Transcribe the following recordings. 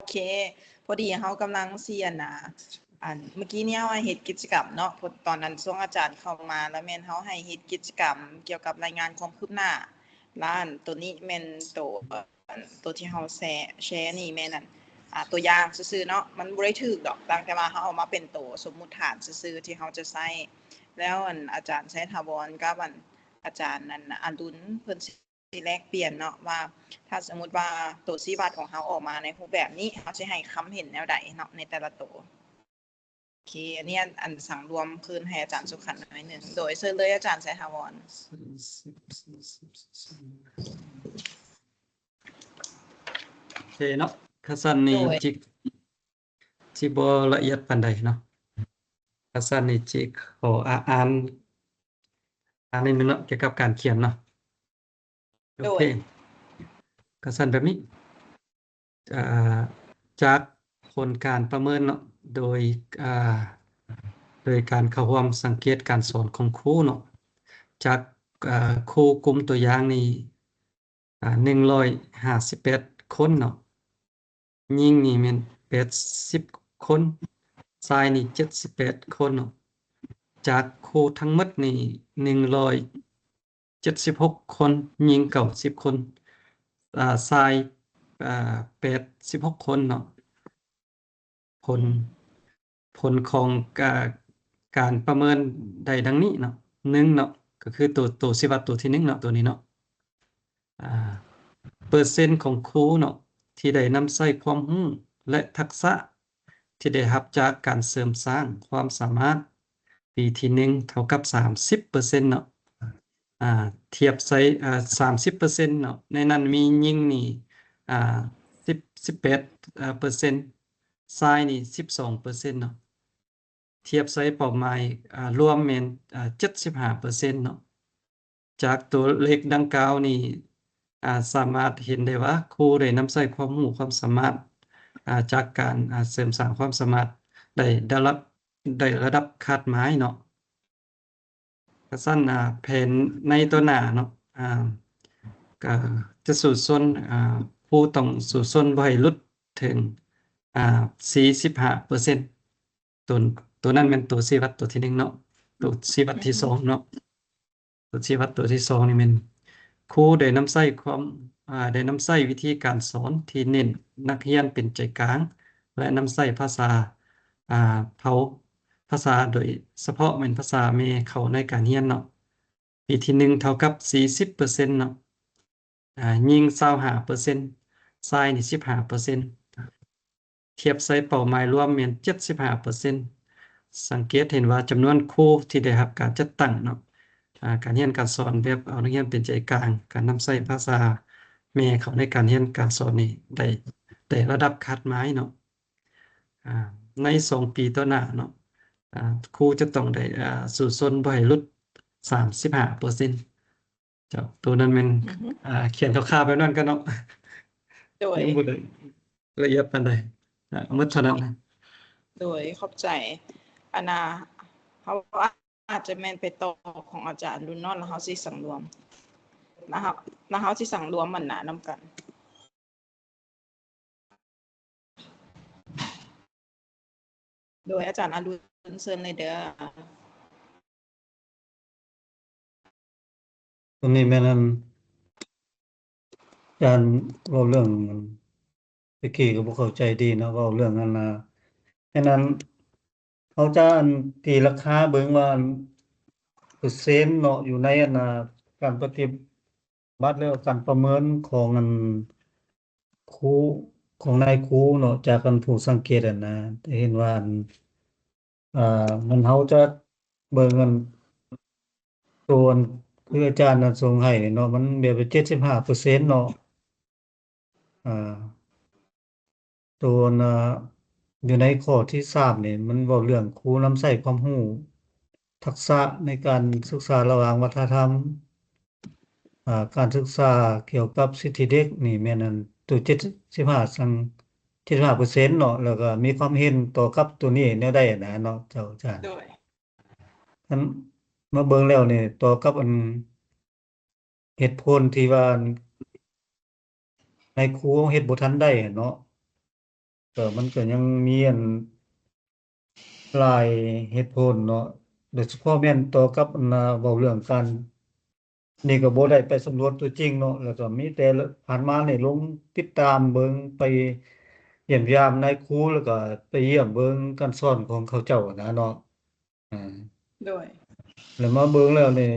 ເຄ ພໍດີເຮົາກຳລັງຊິ ອັນນາ ອັນ ເມື່ອກີ້ນີ້ເຮົາໃຫ້ເຮັດກິດຈະກຳເນາະ ເພາະຕອນນັ້ນຊ່ວງອາຈານເຂົ້າມາ ແລ້ວແມ່ນເຮົາໃຫ້ເຮັດກິດຈະກຳກ່ຽວກັບລາຍງານຄວາມຄືບໜ້າ ແລ້ວອັນໂຕນີ້ແມ່ນໂຕ ອັນໂຕທີ່ເຮົາແຊ ແຊນີ້ແມ່ນອັນ ອ່າ ຕົວຢ່າງຊື່ໆເນາະ ມັນບໍ່ໄດ້ຖືກດອກ ຕ່າງແຕ່ວ່າເຮົາເອົາມາເປັນໂຕສົມມຸດຖານຊື່ໆທີ່ເຮົາຈະໃຊ້ ແລ້ວອັນອາຈານໄຊຖາວອນກັບອັນອາຈານອັນອະດຸນເພິ່ນຊິ ຊິແລກປ່ຽນເນາະ ວ່າຖ້າສົມມຸດວ່າໂຕຊີ້ວັດຂອງເຮົາອອກມາໃນຮູບແບບນີ້ ເຮົາຊິໃຫ້ຄຳເຫັນແນວໃດເນາະ ໃນແຕ່ລະໂຕ. ໂອເຄ ອັນນີ້ອັນ ອັນສັງລວມຄືນໃຫ້ອາຈານສຸຂັນໜ້ອຍໜຶ່ງ. ໂດຍ ເຊີນເລີຍອາຈານໄຊຖາວອນ. ໂອເຄເນາະ ຄັນຊັ້ນນີ້ ໂດຍ ຈິກ ຊິບໍ່ລະອຽດປານໃດເນາະ. ຄັນຊັ້ນນີ້ຈິກຂໍ ອ່າ ອ່ານ ອ່ານນິດໜຶ່ງເນາະ ກ່ຽວກັບການຂຽນເນາະ. ໂອເຄ ໂດຍ ຄັນຊັ້ນແບບນີ້ ອ່າ ຈາກຜົນການປະເມີນເນາະ ໂດຍ ອ່າ ໂດຍການເຂົ້າຮ່ວມສັງເກດການສອນຂອງຄູເນາະ ຈາກ ອ່າ ຄູກຸ່ມຕົວຢ່າງນີ້ ອ່າ ໜຶ່ງຮ້ອຍຫ້າສິບແປດຄົນເນາະ ຍິງນີ້ແມ່ນແປດສິບຄົນ ຊາຍນີ້ເຈັດສິບແປດຄົນເນາະ ຈາກຄູທັງໝົດນີ້ໜຶ່ງຮ້ອຍເຈັດສິບຫົກຄົນ ຍິງເກົ້າສິບຄົນ ອ່າ ຊາຍ ອ່າ ແປດສິບຫົກຄົນເນາະ. ຜົນ ຜົນຂອງກາ ການປະເມີນໄດ້ດັ່ງນີ້ເນາະ ໜຶ່ງເນາະ ກໍຄືໂຕ ໂຕຊີ້ວັດໂຕທີໜຶ່ງເນາະ ໂຕນີ້ເນາະ ອ່າ ເປີເຊັນຂອງຄູເນາະ ທີ່ໄດ້ນຳໃຊ້ຄວາມຮູ້ ແລະ ທັກສະທີ່ໄດ້ຮັບຈາກການເສີມສ້າງຄວາມສາມາດ ປີທີໜຶ່ງເທົ່າກັບສາມສິບເປີເຊັນເນາະ ອ່າ ທຽບໃສ່ ອ່າ ສາມສິບເປີເຊັນເນາະ ໃນນັ້ນມີຍິງນີ້ ອ່າ ສິບ ສິບແປດ ເປີເຊັນ ຊາຍນີ້ສິບສອງເປີເຊັນເນາະ ທຽບໃສ່ເປົ້າໝາຍ ອ່າ ລວມແມ່ນ ອ່າ ເຈັດສິບຫ້າເປີເຊັນເນາະ. ຈາກຕົວເລກດັ່ງກ່າວນີ້ ອ່າ ສາມາດເຫັນໄດ້ວ່າຄູໄດ້ນຳໃຊ້ຄວາມຮູ້ຄວາມສາມາດ ອ່າ ຈາກການ ອ່າ ເສີມສ້າງຄວາມສາມາດໄດ້ລະດັບ ໄດ້ລະດັບຄາດໝາຍເນາະ. ກະຊັ້ນ ອ່າ ແຜນໃນຕໍ່ໜ້າເນາະ ອ່າ ກະຈະສູ້ຊົນ ອ່າ ຄູຕ້ອງສູ້ຊົນບໍ່ໃຫ້ຫຼຸດເຖິງ ອ່າ ສີ່ສິບຫ້າເປີເຊັນ. ຕົວ ຕົວນັ້ນແມ່ນຕົວຊີ້ວັດຕົວທີໜຶ່ງເນາະ. ຕົວຊີ້ວັດທີສອງເນາະ ຕົວຊີ້ວັດຕົວທີສອງນີ້ແມ່ນ ຄູໄດ້ນຳໃຊ້ຄວາມ ອ່າ ໄດ້ນຳໃຊ້ວິທີການສອນທີ່ເນັ້ນນັກຮຽນເປັນໃຈກາງ ແລະ ນຳໃຊ້ພາສາ ອ່າ ເຜົ່າ ພາສາໂດຍສະເພາະແມ່ນພາສາແມ່ເຂົ້າໃນການຮຽນເນາະ. ປີທີໜຶ່ງເທົ່າກັບສີ່ສິບເປີເຊັນເນາະ ອ່າ ຍິງຊາວຫ້າເປີເຊັນ ຊາຍນີ້ສິບຫ້າເປີເຊັນ ທຽບໃສ່ເປົ້າໝາຍລວມແມ່ນເຈັດສິບຫ້າເປີເຊັນ. ສັງເກດເຫັນວ່າຈຳນວນຄູທີ່ໄດ້ຮັບການຈັດຕັ້ງເນາະ ອ່າ ການຮຽນການສອນແບບເອົານັກຮຽນເປັນໃຈກາງ ການນຳໃຊ້ພາສາແມ່ເຂົ້າໃນການຮຽນການສອນນີ້ໄດ້ ໄດ້ລະດັບຄາດໝາຍເນາະ. ອ່າ ໃນສອງປີຕໍ່ໜ້າເນາະ ອ່າ ຄູຈະຕ້ອງໄດ້ ອ່າ ສູ້ຊົນບໍ່ໃຫ້ຫຼຸດສາມສິບຫ້າເປີເຊັນ. ເຈົ້າ ໂຕນັ້ນແມ່ນ ອືຮຶ ອ່າ ຂຽນຄ່າວໆແບບນັ້ນກະເນາະ ໂດຍ ຍັງບໍ່ໄດ້ລະອຽດປານໃດ. ອ່າ ໝົດເທົ່ານັ້ນ. ໂດຍ ຂອບໃຈ. ອັນນ່າ ເຮົາອາດຈະແມ່ນໄປຕໍ່ຂອງອາຈານລຸນເນາະ ແລ້ວເຮົາຊິສັງລວມ ແລ້ວເຮົາ ແລ້ວເຮົາຊິສັງລວມມັນນະນຳກັນ. ໂດຍ ອາຈານອະລຸນ ເຊີນເລີຍເດີ. ຕົວນີ້ແມ່ນອັນ ອາຈານເວົ້າເລື່ອງ ແຕ່ກີ້ກໍບໍ່ເຂົ້າໃຈດີເນາະ ເວົ້າເລື່ອງອັນນ່າ ແມ່ນອັນ ເຮົາຈະອັນ ຕີລາຄາເບິ່ງວ່າອັນ ເປີເຊັນເນາະ ຢູ່ໃນອັນນ່າ ການປະຕິບັດ ແລ້ວການປະເມີນຂອງອັນ ຄູ ຂອງນາຍຄູເນາະ ຈາກອັນຜູ້ສັງເກດຫັ້ນນະ ຈະເຫັນວ່າອັນ ອ່າ ມັນ ເຮົາຈະເບິ່ງອັນ ໂຕອັນ ຄືອາຈານນັ້ນສົ່ງໃຫ້ເນາະ ມັນແບບເຈັດສິບຫ້າເປີເຊັນເນາະ ອ່າ ໂຕນະ ຢູ່ໃນຂໍ້ທີສາມນີ້ ມັນເວົ້າເລື່ອງຄູນຳໃຊ້ຄວາມຮູ້ ທັກສະໃນການສຶກສາລະຫວ່າງວັດທະນະທຳ ອ່າ ການສຶກສາກ່ຽວກັບສິດທິເດັກນີ້ແມ່ນອັນ ໂຕເຈັດສິບຫ້າ ສັງ ເຈັດສິບຫ້າເປີເຊັນເນາະ ແລ້ວກໍມີຄວາມເຫັນຕໍ່ກັບໂຕນີ້ແນວໃດຫັ້ນນະເນາະ ເຈົ້າອາຈານ? ໂດຍ ຄັນມາເບິ່ງແລ້ວນີ້ ຕໍ່ກັບອັນ ເຫດຜົນທີ່ວ່ານາຍຄູເຮັດບໍ່ທັນໄດ້ຫັ້ນເນາະ ກໍມັນກໍຍັງມີອັນຫຼາຍເຫດຜົນເນາະ ໂດຍສະເພາະແມ່ນຕໍ່ກັບອັນນາ ເວົ້າເລື່ອງການ ນີ້ກໍບໍ່ໄດ້ໄປສຳຫຼວດຕົວຈິງເນາະ ແລ້ວກໍມີແຕ່ຜ່ານມານີ້ລົງຕິດຕາມເບິ່ງ ໄປຢ້ຽມຢາມນາຍຄູ ແລ້ວກໍໄປຢ້ຽມເບິ່ງການສອນຂອງເຂົາເຈົ້ານະເນາະ ອາ ໂດຍ ແລ້ວມາເບິ່ງແລ້ວນີ້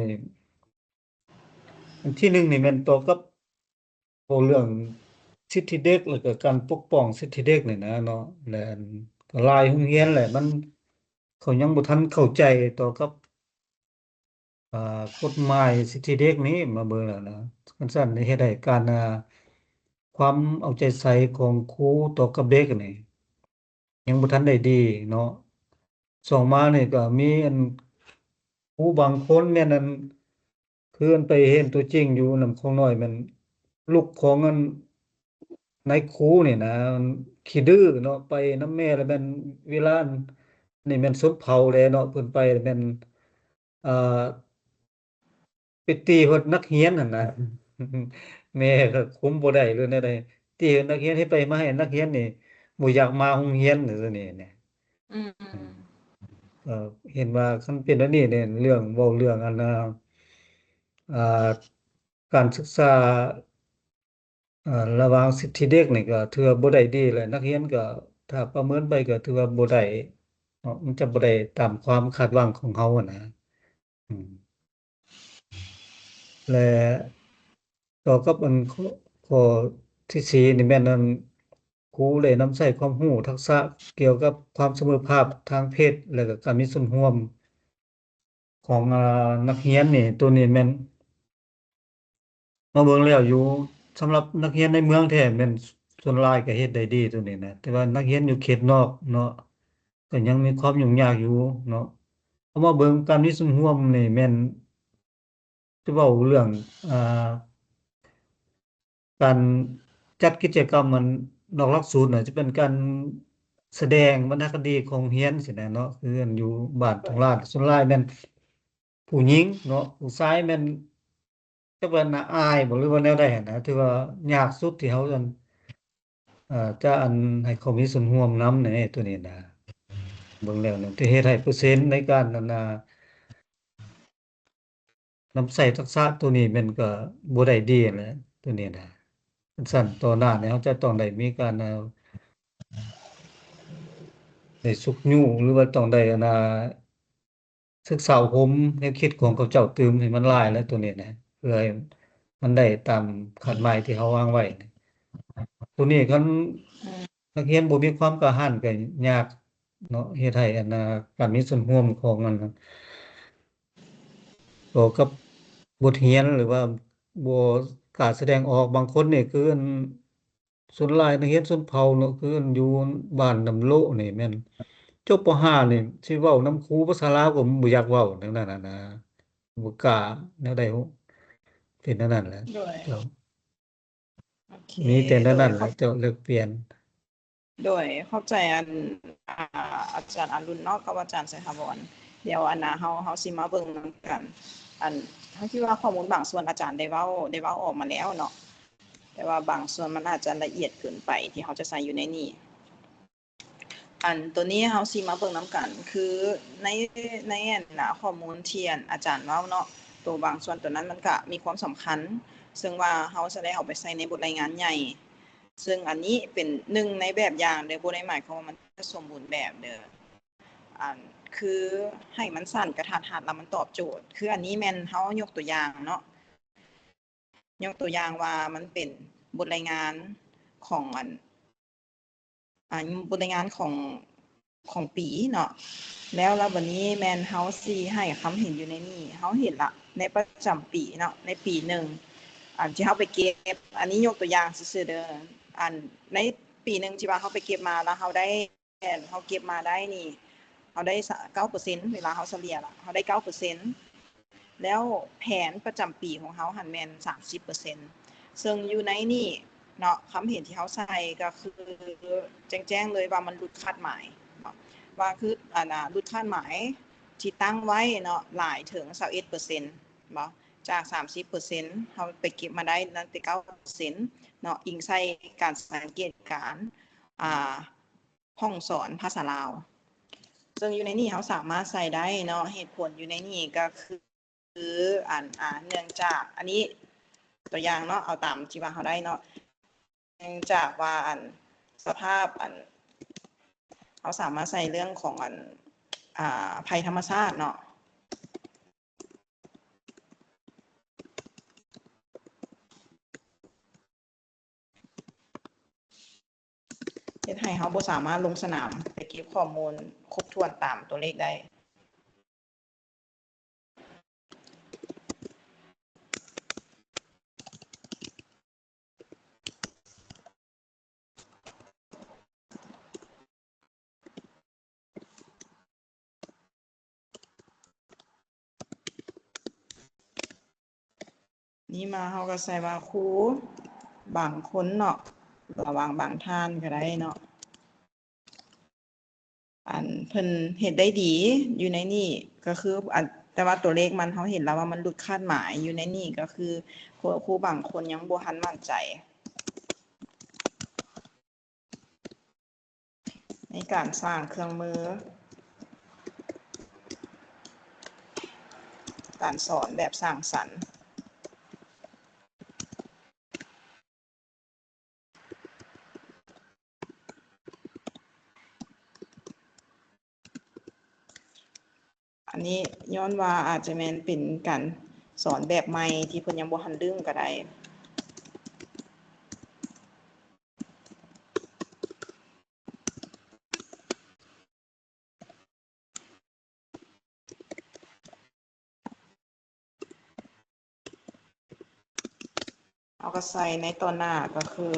ອັນທີໜຶ່ງນີ້ແມ່ນຕໍ່ກັບ ເວົ້າເລື່ອງສິດທິເດັກ ແລ້ວກໍການປົກປ້ອງສິດທິເດັກນີ້ນະເນາະ ແລະ ອັນ ກໍຫຼາຍໂຮງຮຽນແຫຼະ ມັນ ເຂົາຍັງບໍ່ທັນເຂົ້າໃຈຕໍ່ກັບ ອ່າ ກົດໝາຍສິດທິເດັກນີ້ ມາເບິ່ງແລ້ວນະ ຄັນຊັ້ນເຮັດໃຫ້ການ ອ່າ ຄວາມເອົາໃຈໃສ່ຂອງຄູຕໍ່ກັບເດັກນີ້ ຍັງບໍ່ທັນໄດ້ດີເນາະ. ສອງມານີ້ກໍມີອັນ ຄູບາງຄົນແມ່ນອັນ ຄືອັນໄປເຫັນຕົວຈິງຢູ່ນຳຂອງນ້ອຍ ແມ່ນລູກຂອງອັນນາຍຄູນີ້ນະ ຂີ້ດື້ເນາະ ໄປນຳແມ່ແລ້ວແມ່ນເວລາ ອັນນີ້ແມ່ນຊົນເຜົ່າແຫຼະເນາະ ເພິ່ນໄປແມ່ນ ອ່າ ໄປຕີຮອດນັກຮຽນຫັ້ນນະ ແມ່ກໍຄຸມບໍ່ໄດ້ ຫຼືແນວໃດ ຕີຮອດນັກຮຽນ ເຮັດໄປມາໃຫ້ນັກຮຽນນີ້ບໍ່ຢາກມາໂຮງຮຽນ ແນວນີ້ນະ ອືມ ເອີ ເຫັນວ່າຄັນເປັນແນວນີ້ນີ້ ເລື່ອງ ເວົ້າເລື່ອງອັນ ອ່າ ການສຶກສາ ເອີ ລະຫວ່າງສິດທິເດັກນີ້ກໍຖືວ່າບໍ່ໄດ້ດີແຫຼະ ນັກຮຽນກໍຖ້າປະເມີນໄປກໍຖືວ່າບໍ່ໄດ້ເນາະ ມັນຈະບໍ່ໄດ້ຕາມຄວາມຄາດຫວັງຂອງເຮົາຫັ້ນນະ ອືມ ແລະ ຕໍ່ກັບອັນ ຂໍ້ ຂໍ້ທີສີ່ນີ້ແມ່ນອັນ ຄູໄດ້ນຳໃຊ້ຄວາມຮູ້ທັກສະກ່ຽວກັບຄວາມສະເໝີພາບທາງເພດ ແລະ ກໍການມີສ່ວນຮ່ວມ ຂອງ ອາ ນັກຮຽນນີ້ ໂຕນີ້ແມ່ນ ມາເບິ່ງແລ້ວຢູ່ ສຳລັບນັກຮຽນໃນເມືອງແທ້ແມ່ນສ່ວນຫຼາຍກໍເຮັດໄດ້ດີໂຕນີ້ນະ ແຕ່ວ່ານັກຮຽນຢູ່ເຂດນອກເນາະ ກໍຍັງມີຄວາມຫຍຸ້ງຍາກຢູ່ເນາະ. ເຮົາມາເບິ່ງການມີສ່ວນຮ່ວມນີ້ແມ່ນ ຈະເວົ້າເລື່ອງ ອ່າ ການຈັດກິດຈະກຳອັນນອກຫຼັກສູດນະ ຈະເປັນການສະແດງວັນນະຄະດີຂອງໂຮງຮຽນຊີ້ນະເນາະ ຄືອັນຢູ່ບ້ານທົ່ງລາດ ສ່ວນຫຼາຍແມ່ນຜູ້ຍິງເນາະ ຜູ້ຊາຍແມ່ນ ຈັກວ່າໜ້າອາຍບໍ່ ຫຼືວ່າແນວໃດຫັ້ນນະ ຖືວ່າຍາກສຸດທີ່ເຮົາ ອັນ ເອີ ຈະ ອັນ ໃຫ້ເຂົາມີສ່ວນຮ່ວມນຳໃນໂຕນີ້ນະ ເບິ່ງແລ້ວນະ ທີ່ເຮັດໃຫ້ເປີເຊັນໃນການ ອັນນາ ນຳໃຊ້ທັກສະໂຕນີ້ແມ່ນກໍບໍ່ໄດ້ດີຫັ້ນແຫຼະ ໂຕນີ້ນະ. ຄັນຊັ້ນຕໍ່ໜ້ານີ້ເຮົາຈະຕ້ອງໄດ້ມີການ ເອີ ໄດ້ຊຸກຍູ້ ຫຼືວ່າຕ້ອງໄດ້ ອັນນາ ສຶກສາອົບຮົມແນວຄິດຂອງເຂົາເຈົ້າຕື່ມໃຫ້ມັນຫຼາຍແຫຼະໂຕນີ້ນະ ເພື່ອໃຫ້ມັນໄດ້ຕາມຄາດໝາຍທີ່ເຮົາວາງໄວ້. ໂຕນີ້ຄັນ ອືມ ນັກຮຽນບໍ່ມີຄວາມກ້າຫານກໍຍາກເນາະ ເຮັດໃຫ້ອັນນາ ການມີສ່ວນຮ່ວມຂອງອັນ ຕໍ່ກັບບົດຮຽນ ຫຼືວ່າບໍ່ກ້າສະແດງອອກ. ບາງຄົນນີ້ຄືອັນ ສ່ວນຫຼາຍນັກຮຽນຊົນເຜົ່າເນາະ ຄືຢູ່ບ້ານນ້ຳໂລະນີ້ແມ່ນຈົບ ປໍຫ້າ ນີ້ ຊິເວົ້ານຳຄູພາສາລາວກໍບໍ່ຢາກເວົ້າ ແນວນັ້ນນະ ບໍ່ກ້າແນວໃດ ເປັນແນວນັ້ນແຫຼະ. ໂດຍ ເຈົ້າ ໂອເຄ ມີແຕ່ແນວນັ້ນແຫຼະ ໂດຍ ເຈົ້າ ແລກປ່ຽນ. ໂດຍ ຂອບໃຈອັນ ອາ ອາຈານອາລຸນເນາະ ກັບອາຈານໄຊຖາວອນ. ດຽວອັນນາ ເຮົາ ເຮົາຊິມາເບິ່ງນຳກັນ ອັນ ເຮົາຄິດວ່າຂໍ້ມູນບາງສ່ວນອາຈານໄດ້ເວົ້າ ໄດ້ເວົ້າອອກມາແລ້ວເນາະ ແຕ່ວ່າບາງສ່ວນມັນອາດຈະລະອຽດເກີນໄປທີ່ເຮົາຈະໃສ່ຢູ່ໃນນີ້. ອັນໂຕນີ້ເຮົາຊິມາເບິ່ງນຳກັນ ຄືໃນ ໃນອັນນາ ຂໍ້ມູນທີ່ອັນອາຈານເວົ້າເນາະ ໂຕບາງສ່ວນໂຕນັ້ນມັນກະມີຄວາມສຳຄັນ ເຊິ່ງວ່າເຮົາຈະໄດ້ເອົາໄປໃສ່ໃນບົດລາຍງານໃຫຍ່ ເຊິ່ງອັນນີ້ເປັນໜຶ່ງໃນແບບຢ່າງເດີ້ ບໍ່ໄດ້ໝາຍຄວາມວ່າມັນຈະສົມບູນແບບເດີ້ ອັນ ຄືໃຫ້ມັນສັ້ນ ກະທັດຮັດ ແລ້ວມັນຕອບໂຈດ. ຄືອັນນີ້ແມ່ນເຮົາຍົກຕົວຢ່າງເນາະ ຍົກຕົວຢ່າງວ່າມັນເປັນບົດລາຍງານຂອງອັນ ອ່າ ບົດລາຍງານຂອງ ຂອງປີເນາະ ແລ້ວ ແລ້ວບັດນີ້ແມ່ນເຮົາຊິໃຫ້ຄຳເຫັນຢູ່ໃນນີ້ ເຮົາເຫັນລະ ໃນປະຈຳປີເນາະ ໃນປີໜຶ່ງ ອັນທີ່ເຮົາໄປເກັບ ອັນນີ້ຍົກຕົວຢ່າງຊື່ໆເດີ້ ອັນໃນປີໜຶ່ງທີ່ວ່າເຮົາໄປເກັບມາ ແລ້ວເຮົາໄດ້ ແມ່ນ ເຮົາເກັບມາໄດ້ນີ້ ເຮົາໄດ້ສະ ເກົ້າເປີເຊັນ ເວລາເຮົາສະເລ່ຍລະ ເຮົາໄດ້ເກົ້າເປີເຊັນ ແລ້ວແຜນປະຈຳປີຂອງເຮົາຫັ້ນແມ່ນສາມສິບເປີເຊັນ ເຊິ່ງຢູ່ໃນນີ້ເນາະ ຄຳເຫັນທີ່ເຮົາໃສ່ກໍຄືແຈ້ງໆເລີຍວ່າມັນຫຼຸດຄາດໝາຍເນາະ ວ່າຄື ອັນນາ ຫຼຸດຄາດໝາຍທີ່ຕັ້ງໄວ້ເນາະ ຫຼາຍເຖິງຊາວເອັດເປີເຊັນເນາະ ຈາກສາມສິບເປີເຊັນ ເຮົາໄປເກັບມາໄດ້ນັ້ນແຕ່ເກົ້າເປີເຊັນເນາະ ອີງໃສ່ການສັງເກດການ ອ່າ ຫ້ອງສອນພາສາລາວ ເຊິ່ງຢູ່ໃນນີ້ເຮົາສາມາດໃສ່ໄດ້ເນາະ. ເຫດຜົນຢູ່ໃນນີ້ກໍຄື ຄື ອັນ ອ່າ ເນື່ອງຈາກ ອັນນີ້ຕົວຢ່າງເນາະ ເອົາຕາມທີ່ວ່າເຮົາໄດ້ເນາະ. ເນື່ອງຈາກວ່າ ອັນ ສະພາບ ອັນ ເຮົາສາມາດໃສ່ເລື່ອງຂອງ ອັນ ອ່າ ໄພທຳມະຊາດເນາະ. ເຮັດໃຫ້ເຮົາບໍ່ສາມາດລົງສະໜາມໄປເກັບຂໍ້ມູນຄົບຖ້ວນຕາມຕົວເລກໄດ້. ນີ້ມາເຮົາກໍໃສ່ວ່າຄູບາງຄົນເນາະ ລະຫວ່າງບາງທ່ານກໍໄດ້ເນາະ ອັນເພິ່ນເຮັດໄດ້ດີຢູ່ໃນນີ້ ກໍຄື ອັນ ແຕ່ວ່າຕົວເລກມັນ ເຮົາເຫັນແລ້ວວ່າມັນຫຼຸດຄາດໝາຍ. ຢູ່ໃນນີ້ກໍຄື ຄູ ຄູບາງຄົນຍັງບໍ່ທັນໝັ້ນໃຈ ໃນການສ້າງເຄື່ອງມືການສອນແບບສ້າງສັນ. ອັນນີ້ຍ້ອນວ່າອາດຈະແມ່ນເປັນການສອນແບບໃໝ່ທີ່ເພິ່ນຍັງບໍ່ທັນລຶ້ງກໍໄດ້. ເຮົາກໍໃສ່ໃນຕໍ່ໜ້າກໍຄື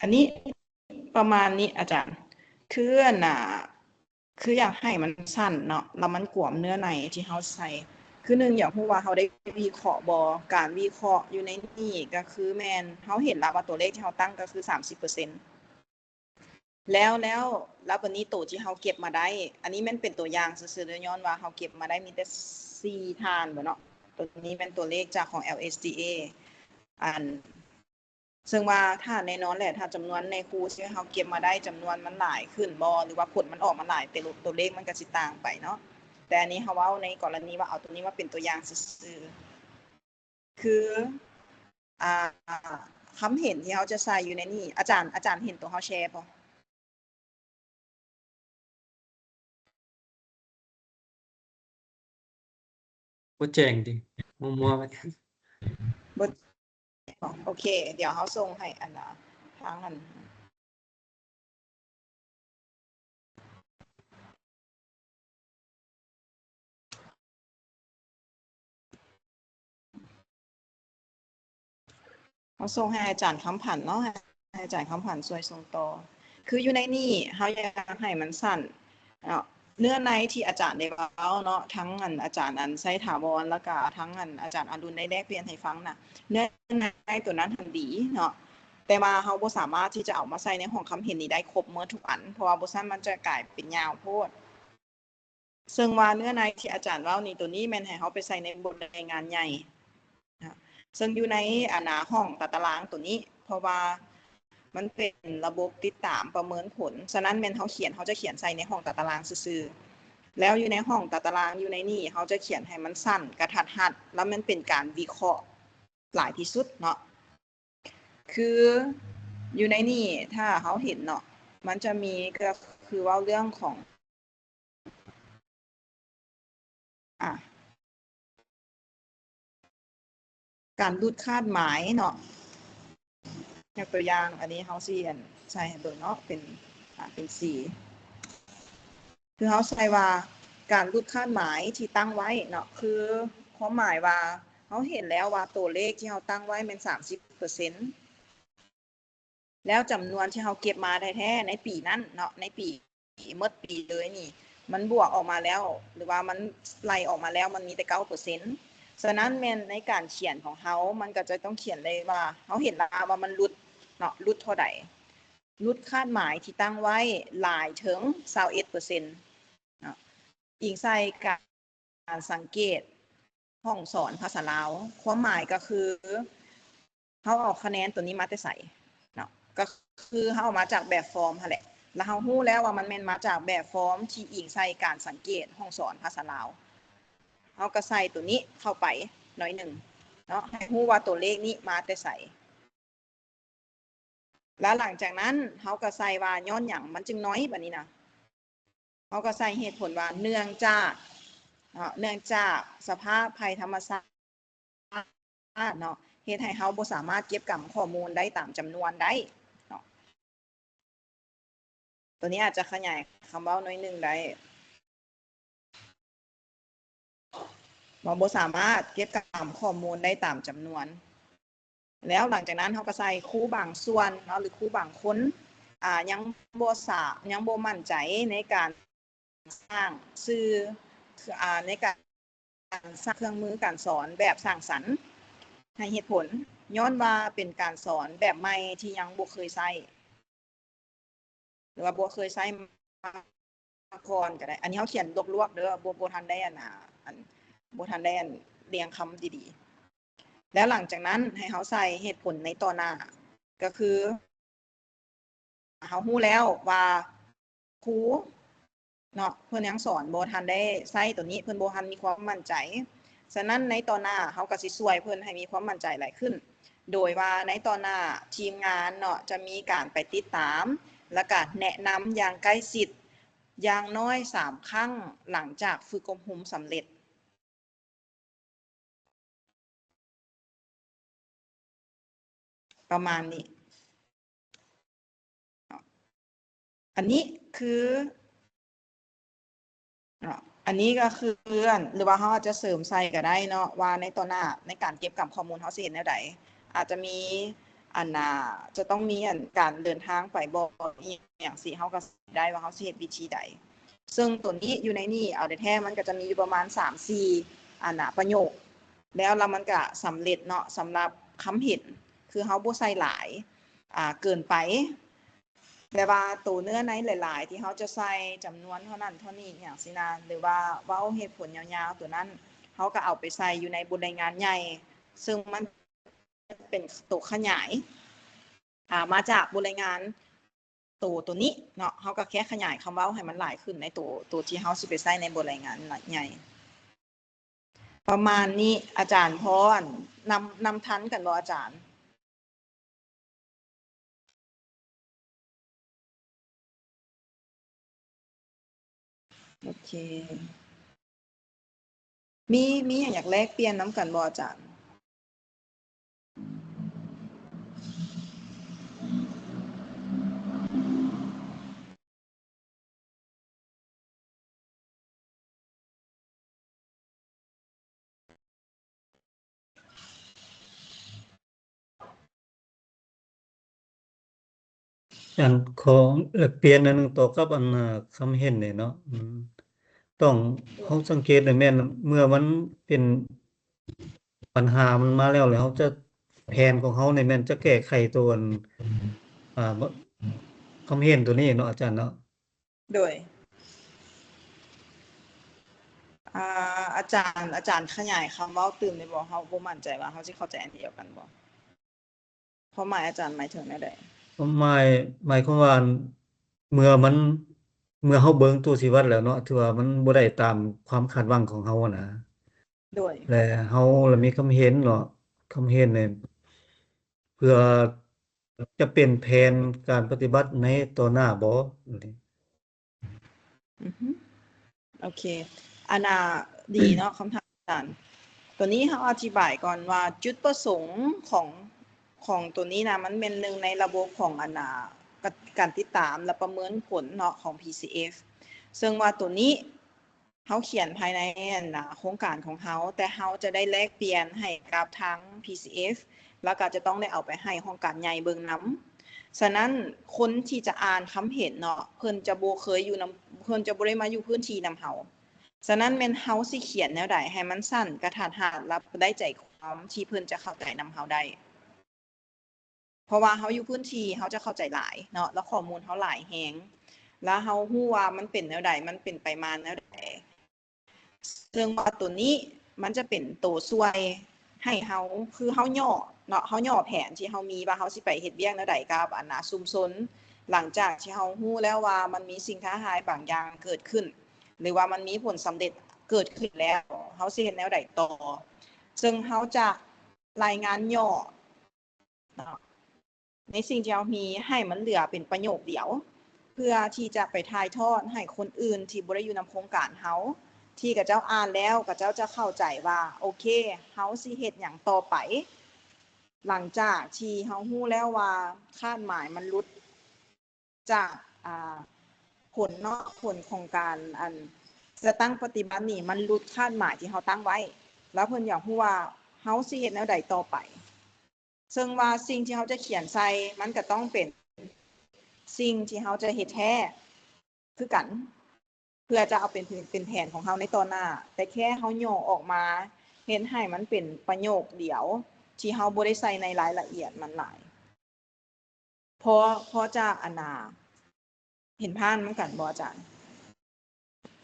ອັນນີ້ປະມານນີ້ອາຈານ ຄື ອັນນ່າ ຄືຢາກໃຫ້ມັນສັ້ນເນາະ ແລ້ວມັນກວມເນື້ອໃນທີ່ເຮົາໃສ່. ຄືໜຶ່ງ ຢາກຮູ້ວ່າເຮົາໄດ້ວິເຄາະບໍ່? ການວິເຄາະຢູ່ໃນນີ້ກໍຄືແມ່ນເຮົາເຫັນລະວ່າຕົວເລກທີ່ເຮົາຕັ້ງກໍຄືສາມສິບເປີເຊັນ ແລ້ວ ແລ້ວ ແລ້ວບາດນີ້ໂຕທີ່ເຮົາເກັບມາໄດ້ ອັນນີ້ແມ່ນເປັນຕົວຢ່າງຊື່ໆເດີ ຍ້ອນວ່າເຮົາເກັບມາໄດ້ມີແຕ່ສີ່ທ່ານບໍເນາະ. ໂຕນີ້ແມ່ນຕົວເລກຈາກຂອງ ແອລ ເອສ ດີ ເອ ອັນ ເຊິ່ງວ່າຖ້າແນ່ນອນແຫຼະ ຖ້າຈຳນວນໃນຄູທີ່ເຮົາເກັບມາໄດ້ ຈຳນວນມັນຫຼາຍຂຶ້ນບໍ ຫຼືວ່າຜົນມັນອອກມາຫຼາຍ ແຕ່ໂຕເລກມັນກໍຊິຕ່າງໄປເນາະ. ແຕ່ອັນນີ້ເຮົາເວົ້າໃນກໍລະນີວ່າເອົາໂຕນີ້ມາເປັນຕົວຢ່າງຊື່ໆ ຄື ອ່າ ຄຳເຫັນທີ່ເຮົາຈະໃສ່ຢູ່ໃນນີ້ ອາຈານ ອາຈານເຫັນໂຕເຮົາແຊບໍ? ບໍ່ແຈ້ງຕິ ມົວໆໄປ. ບໍ່ ໂອເຄ ດຽວເຮົາສົ່ງໃຫ້ອັນນ່າ ທາງອັນ ເຮົາສົ່ງໃຫ້ອາຈານຄຳພັນເນາະ ໃຫ້ອາຈານຄຳພັນຊ່ວຍສົ່ງຕໍ່. ຄືຢູ່ໃນນີ້ເຮົາຢາກໃຫ້ມັນສັ້ນເນາະ ເນື້ອໃນທີ່ອາຈານໄດ້ເວົ້າເນາະ ທັງອັນອາຈານອັນໄຊຖາວອນ ແລ້ວກະທັງອັນອາຈານອະລຸນໄດ້ແລກປ່ຽນໃຫ້ຟັງນະ ເນື້ອໃນຕົວນັ້ນຫັ້ນດີເນາະ ແຕ່ວ່າເຮົາບໍ່ສາມາດທີ່ຈະເອົາມາໃສ່ໃນຫ້ອງຄຳເຫັນນີ້ໄດ້ຄົບໝົດທຸກອັນ ເພາະວ່າບໍ່ຊັ້ນມັນຈະກາຍເປັນຍາວໂພດ. ເຊິ່ງວ່າເນື້ອໃນທີ່ອາຈານເວົ້ານີ້ ໂຕນີ້ແມ່ນໃຫ້ເຮົາໄປໃສ່ໃນບົດລາຍງານໃຫຍ່ນະ ເຊິ່ງຢູ່ໃນອັນນ່າຫ້ອງຕາຕະລາງໂຕນີ້ ເພາະວ່າມັນເປັນລະບົບຕິດຕາມປະເມີນຜົນ ສະນັ້ນແມ່ນເຮົາຂຽນ ເຮົາຈະຂຽນໃສ່ໃນຫ້ອງຕາຕະລາງຊື່ໆ ແລ້ວຢູ່ໃນຫ້ອງຕາຕະລາງຢູ່ໃນນີ້ ເຮົາຈະຂຽນໃຫ້ມັນສັ້ນ ກະທັດຮັດ ແລ້ວມັນເປັນການວິເຄາະຫຼາຍທີ່ສຸດເນາະ. ຄືຢູ່ໃນນີ້ ຖ້າເຮົາເຫັນເນາະ ມັນຈະມີ ກໍຄືເວົ້າເລື່ອງຂອງ ອ່າ ການຫຼຸດຄາດໝາຍເນາະ ຍົກຕົວຢ່າງ ອັນນີ້ເຮົາຊິ ອັນ ໃສ່ໃຫ້ເບິ່ງເນາະ ເປັນ ອ່າ ເປັນສີ. ຄືເຮົາໃສ່ວ່າການຫຼຸດຄາດໝາຍທີ່ຕັ້ງໄວ້ເນາະ ຄືຄວາມໝາຍວ່າເຮົາເຫັນແລ້ວວ່າໂຕເລກທີ່ເຮົາຕັ້ງໄວ້ແມ່ນສາມສິບເປີເຊັນ ແລ້ວຈຳນວນທີ່ເຮົາເກັບມາແທ້ໆໃນປີນັ້ນເນາະ ໃນປີ ໝົດປີເລີຍນີ້ ມັນບວກອອກມາແລ້ວ ຫຼືວ່າມັນໄລ່ອອກມາແລ້ວ ມັນມີແຕ່ເກົ້າເປີເຊັນ. ສະນັ້ນແມ່ນໃນການຂຽນຂອງເຮົາ ມັນກໍຈະຕ້ອງຂຽນໄດ້ວ່າ ເຮົາເຫັນລະວ່າມັນຫຼຸດເນາະ ຫຼຸດເທົ່າໃດ ຫຼຸດຄາດໝາຍທີ່ຕັ້ງໄວ້ຫຼາຍເຖິງຊາວເອັດເປີເຊັນເນາະ ອີງໃສ່ການສັງເກດຫ້ອງສອນພາສາລາວ. ຄວາມໝາຍກໍຄື ເຮົາເອົາຄະແນນຕົວນີ້ມາແຕ່ໃສເນາະ ກໍຄືເຮົາເອົາມາຈາກແບບຟອມຫັ້ນແຫຼະ ແລ້ວເຮົາຮູ້ແລ້ວວ່າມັນແມ່ນມາຈາກແບບຟອມທີ່ອີງໃສ່ການສັງເກດຫ້ອງສອນພາສາລາວ ເຮົາກໍໃສ່ຕົວນີ້ເຂົ້າໄປໜ້ອຍໜຶ່ງເນາະ ໃຫ້ຮູ້ວ່າຕົວເລກນີ້ມາແຕ່ໃສ. ແລ້ວຫຼັງຈາກນັ້ນເຮົາກໍໃສ່ວ່າຍ້ອນຫຍັງມັນຈຶ່ງໜ້ອຍ ບາດນີ້ນະ ເຮົາກໍໃສ່ເຫດຜົນວ່າເນື່ອງຈາກເນາະ ເນື່ອງຈາກສະພາບໄພທຳມະຊາດເນາະ ເຮັດໃຫ້ເຮົາບໍ່ສາມາດເກັບກຳຂໍ້ມູນໄດ້ຕາມຈຳນວນໄດ້ເນາະ. ຕົວນີ້ອາດຈະຂະຫຍາຍຄຳເວົ້າໜ້ອຍໜຶ່ງໄດ້ ວ່າບໍ່ສາມາດເກັບກຳຂໍ້ມູນໄດ້ຕາມຈຳນວນ. ແລ້ວຫຼັງຈາກນັ້ນເຮົາກໍໃສ່ຄູບາງສ່ວນເນາະ ຫຼືຄູບາງຄົນ ອາ ຍັງບໍ່ສາ ຍັງບໍ່ໝັ້ນໃຈໃນການສ້າງສື່ ອາ ໃນການສ້າງເຄື່ອງມືການສອນແບບສ້າງສັນ ໃຫ້ເຫດຜົນ ຍ້ອນວ່າເປັນການສອນແບບໃໝ່ທີ່ຍັງບໍ່ເຄີຍໃຊ້ ຫຼືວ່າບໍ່ເຄີຍໃຊ້ມາກ່ອນກໍໄດ້. ອັນນີ້ເຮົາຂຽນລວກໆເດີ ບໍ່ ບໍ່ທັນໄດ້ອັນ ອາ ອັນ ບໍ່ທັນໄດ້ອັນລຽງຄຳດີໆ. ແລ້ວຫຼັງຈາກນັ້ນໃຫ້ເຮົາໃສ່ເຫດຜົນໃນຕໍ່ໜ້າ ກໍຄືເຮົາຮູ້ແລ້ວວ່າຄູເນາະ ເພິ່ນຍັງສອນບໍ່ທັນໄດ້ໃຊ້ຕົວນີ້ ເພິ່ນບໍ່ທັນມີຄວາມໝັ້ນໃຈ. ສະນັ້ນໃນຕໍ່ໜ້າເຮົາກໍຊິຊ່ວຍເພິ່ນໃຫ້ມີຄວາມໝັ້ນໃຈຫຼາຍຂຶ້ນ ໂດຍວ່າໃນຕໍ່ໜ້າທີມງານເນາະ ຈະມີການໄປຕິດຕາມ ແລ້ວກະແນະນຳຢ່າງໃກ້ຊິດ ຢ່າງໜ້ອຍສາມຄັ້ງ ຫຼັງຈາກຝຶກອົບຮົມສຳເລັດ. ປະມານນີ້ເນາະ ອັນນີ້ຄື ເນາະ ອັນນີ້ກໍຄື ຫຼືວ່າເຮົາອາດຈະເສີມໃສ່ກໍໄດ້ເນາະ ວ່າໃນຕໍ່ໜ້າໃນການເກັບກຳຂໍ້ມູນເຮົາຊິເຮັດແນວໃດ ອາດຈະມີ ອັນນ່າ ຈະຕ້ອງມີ ອັນ ການເດີນທາງໄປບໍ່ ອີ່ຫຍັງຊີ້ ເຮົາກໍໃສ່ໄດ້ວ່າເຮົາຊິເຮັດວິທີໃດ. ເຊິ່ງຕົວນີ້ຢູ່ໃນນີ້ເອົາແທ້ໆ ມັນກໍຈະມີຢູ່ປະມານສາມສີ່ ອັນນ່າ ປະໂຫຍກ ແລ້ວ ແລ້ວມັນກະສຳເລັດເນາະ ສຳລັບຄຳເຫັນ ຄືເຮົາບໍ່ໃສ່ຫຼາຍ ອາ ເກີນໄປ ແຕ່ວ່າໂຕເນື້ອໃນຫຼາຍໆ ທີ່ເຮົາຈະໃສ່ຈຳນວນເທົ່ານັ້ນເທົ່ານີ້ຫຍັງຊີ້ນະ ຫຼືວ່າເວົ້າເຫດຜົນຍາວໆ ໂຕນັ້ນ ເຮົາກໍເອົາໄປໃສ່ຢູ່ໃນບົດລາຍງານໃຫຍ່ ເຊິ່ງມັນເປັນໂຕຂະຫຍາຍ ອາ ມາຈາກບົດລາຍງານໂຕ ໂຕນີ້ເນາະ ເຮົາກໍແຄ່ຂະຫຍາຍຄຳເວົ້າໃຫ້ມັນຫຼາຍຂຶ້ນໃນໂຕ ໂຕທີ່ເຮົາຊິໄປໃຊ້ໃນບົດລາຍງານໃຫຍ່. ປະມານນີ້ ອາຈານພໍນຳ ນຳທັນກັນບໍ່ອາຈານ? ໂອເຄ ມີ ມີຫຍັງຢາກແລກປ່ຽນນຳກັນບໍ່ອາຈານ? ອັນ ຂໍແລກປ່ຽນອັນໜຶ່ງຕໍ່ກັບອັນ ອາ ຄຳເຫັນນີ້ເນາະ ອືມ ຕ້ອງ ເຮົາສັງເກດແມ່ນເມື່ອມັນເປັນ ບັນຫາມັນມາແລ້ວ ແລ້ວເຮົາຈະ ແຜນຂອງເຮົານີ້ແມ່ນຈະແກ້ໄຂໂຕອັນ ອ່າ ຄຳເຫັນໂຕນີ້ເນາະ ອາຈານເນາະ. ໂດຍ ອ່າ ອາຈານ ອາຈານຂະຫຍາຍຄຳເວົ້າຕື່ມໄດ້ບໍ່? ເຮົາບໍ່ໝັ້ນໃຈວ່າເຮົາຊິເຂົ້າໃຈອັນດຽວກັນບໍ່? ຄວາມໝາຍອາຈານໝາຍເຖິງແນວໃດ? ຄວາມໝາຍ ໝາຍຄວາມວ່າ ເມື່ອມັນ ເມື່ອເຮົາເບິ່ງຕົວຊີ້ວັດແລ້ວເນາະ ຖືວ່າມັນບໍ່ໄດ້ຕາມຄວາມຄາດຫວັງຂອງເຮົາຫັ້ນນະ ໂດຍ ແລະ ເຮົາລະມີຄຳເຫັນເນາະ ຄຳເຫັນນີ້ ເພື່ອຈະເປັນແຜນການປະຕິບັດໃນຕໍ່ໜ້າບໍ່? ອືຮຶ ໂອເຄ ອັນນ່າ ດີເນາະ ຄຳຖາມອາຈານ. ຕົວນີ້ເຮົາອະທິບາຍກ່ອນວ່າ ຈຸດປະສົງຂອງ ຂອງຕົວນີ້ນະ ມັນແມ່ນໜຶ່ງໃນລະບົບຂອງ ອັນນ່າ ການ ການຕິດຕາມ ແລະ ປະເມີນຜົນເນາະ ຂອງ ພີຊີເອັຟ. ເຊິ່ງວ່າໂຕນີ້ເຮົາຂຽນພາຍໃນ ອັນນາ ໂຄງການຂອງເຮົາ, ແຕ່ເຮົາຈະໄດ້ແລກປ່ຽນໃຫ້ກັບທາງ PCF ແລ້ວກໍຈະຕ້ອງໄດ້ເອົາໄປໃຫ້ຫ້ອງການໃຫຍ່ເບິ່ງນຳ. ສະນັ້ນ ຄົນທີ່ຈະອ່ານຄຳເຫັນເນາະ ເພິ່ນຈະບໍ່ເຄີຍຢູ່ນຳ ເພິ່ນຈະບໍ່ໄດ້ມາຢູ່ພື້ນທີ່ນຳເຮົາ. ສະນັ້ນແມ່ນເຮົາຊິຂຽນແນວໃດໃຫ້ມັນສັ້ນ ກະທັດຮັດ ແລະ ໄດ້ໃຈຄວາມທີ່ເພິ່ນຈະເຂົ້າໃຈນຳເຮົາໄດ້. ເພາະວ່າເຮົາຢູ່ພື້ນທີ່ ເຮົາຈະເຂົ້າໃຈຫຼາຍເນາະ ແລ້ວຂໍ້ມູນເຮົາຫຼາຍແຮງ ແລ້ວເຮົາຮູ້ວ່າມັນເປັນແນວໃດ ມັນເປັນໄປມາແນວໃດ. ເຊິ່ງວ່າໂຕນີ້ມັນຈະເປັນໂຕຊ່ວຍໃຫ້ເຮົາ ຄືເຮົາຫຍໍ້ເນາະ ເຮົາຫຍໍ້ແຜນທີ່ເຮົາມີວ່າເຮົາຊິໄປເຮັດວຽກແນວໃດກັບ ອັນນາ ຊຸມຊົນ ຫຼັງຈາກທີ່ເຮົາຮູ້ແລ້ວວ່າມັນມີສິ່ງທ້າທາຍບາງຢ່າງເກີດຂຶ້ນ ຫຼືວ່າມັນມີຜົນສຳເລັດເກີດຂຶ້ນແລ້ວ ເຮົາຊິເຮັດແນວໃດຕໍ່. ເຊິ່ງເຮົາຈະລາຍງານຫຍໍ້ ເນາະ ໃນສິ່ງທີ່ເຮົາມີໃຫ້ມັນເຫຼືອເປັນປະໂຫຍກດຽວ ເພື່ອທີ່ຈະໄປຖ່າຍທອດໃຫ້ຄົນອື່ນທີ່ບໍ່ໄດ້ຢູ່ນຳໂຄງການເຮົາ ທີ່ເຂົາເຈົ້າອ່ານແລ້ວ ເຂົາເຈົ້າຈະເຂົ້າໃຈວ່າ ໂອເຄ ເຮົາຊິເຮັດຫຍັງຕໍ່ໄປ ຫຼັງຈາກທີ່ເຮົາຮູ້ແລ້ວວ່າຄາດໝາຍມັນຫຼຸດຈາກ ອ່າ ຜົນເນາະ ຜົນຂອງການ ອັນ ຈັດຕັ້ງປະຕິບັດນີ້ ມັນຫຼຸດຄາດໝາຍທີ່ເຮົາຕັ້ງໄວ້ ແລ້ວເພິ່ນຢາກຮູ້ວ່າເຮົາຊິເຮັດແນວໃດຕໍ່ໄປ. ເຊິ່ງວ່າສິ່ງທີ່ເຮົາຈະຂຽນໃສ່ ມັນກະຕ້ອງເປັນສິ່ງທີ່ເຮົາຈະເຮັດແທ້ຄືກັນ ເພື່ອຈະເອົາເປັນ ເປັນແຜນຂອງເຮົາໃນຕໍ່ໜ້າ, ແຕ່ແຄ່ເຮົາຫຍໍ້ອອກມາເຮັດໃຫ້ມັນເປັນປະໂຫຍກດຽວ ທີ່ເຮົາບໍ່ໄດ້ໃສ່ໃນລາຍລະອຽດມັນຫຼາຍ. ພໍ ພໍຈະ ອັນນາ ເຫັນຜ່ານນຳກັນບໍ່ອາຈານ?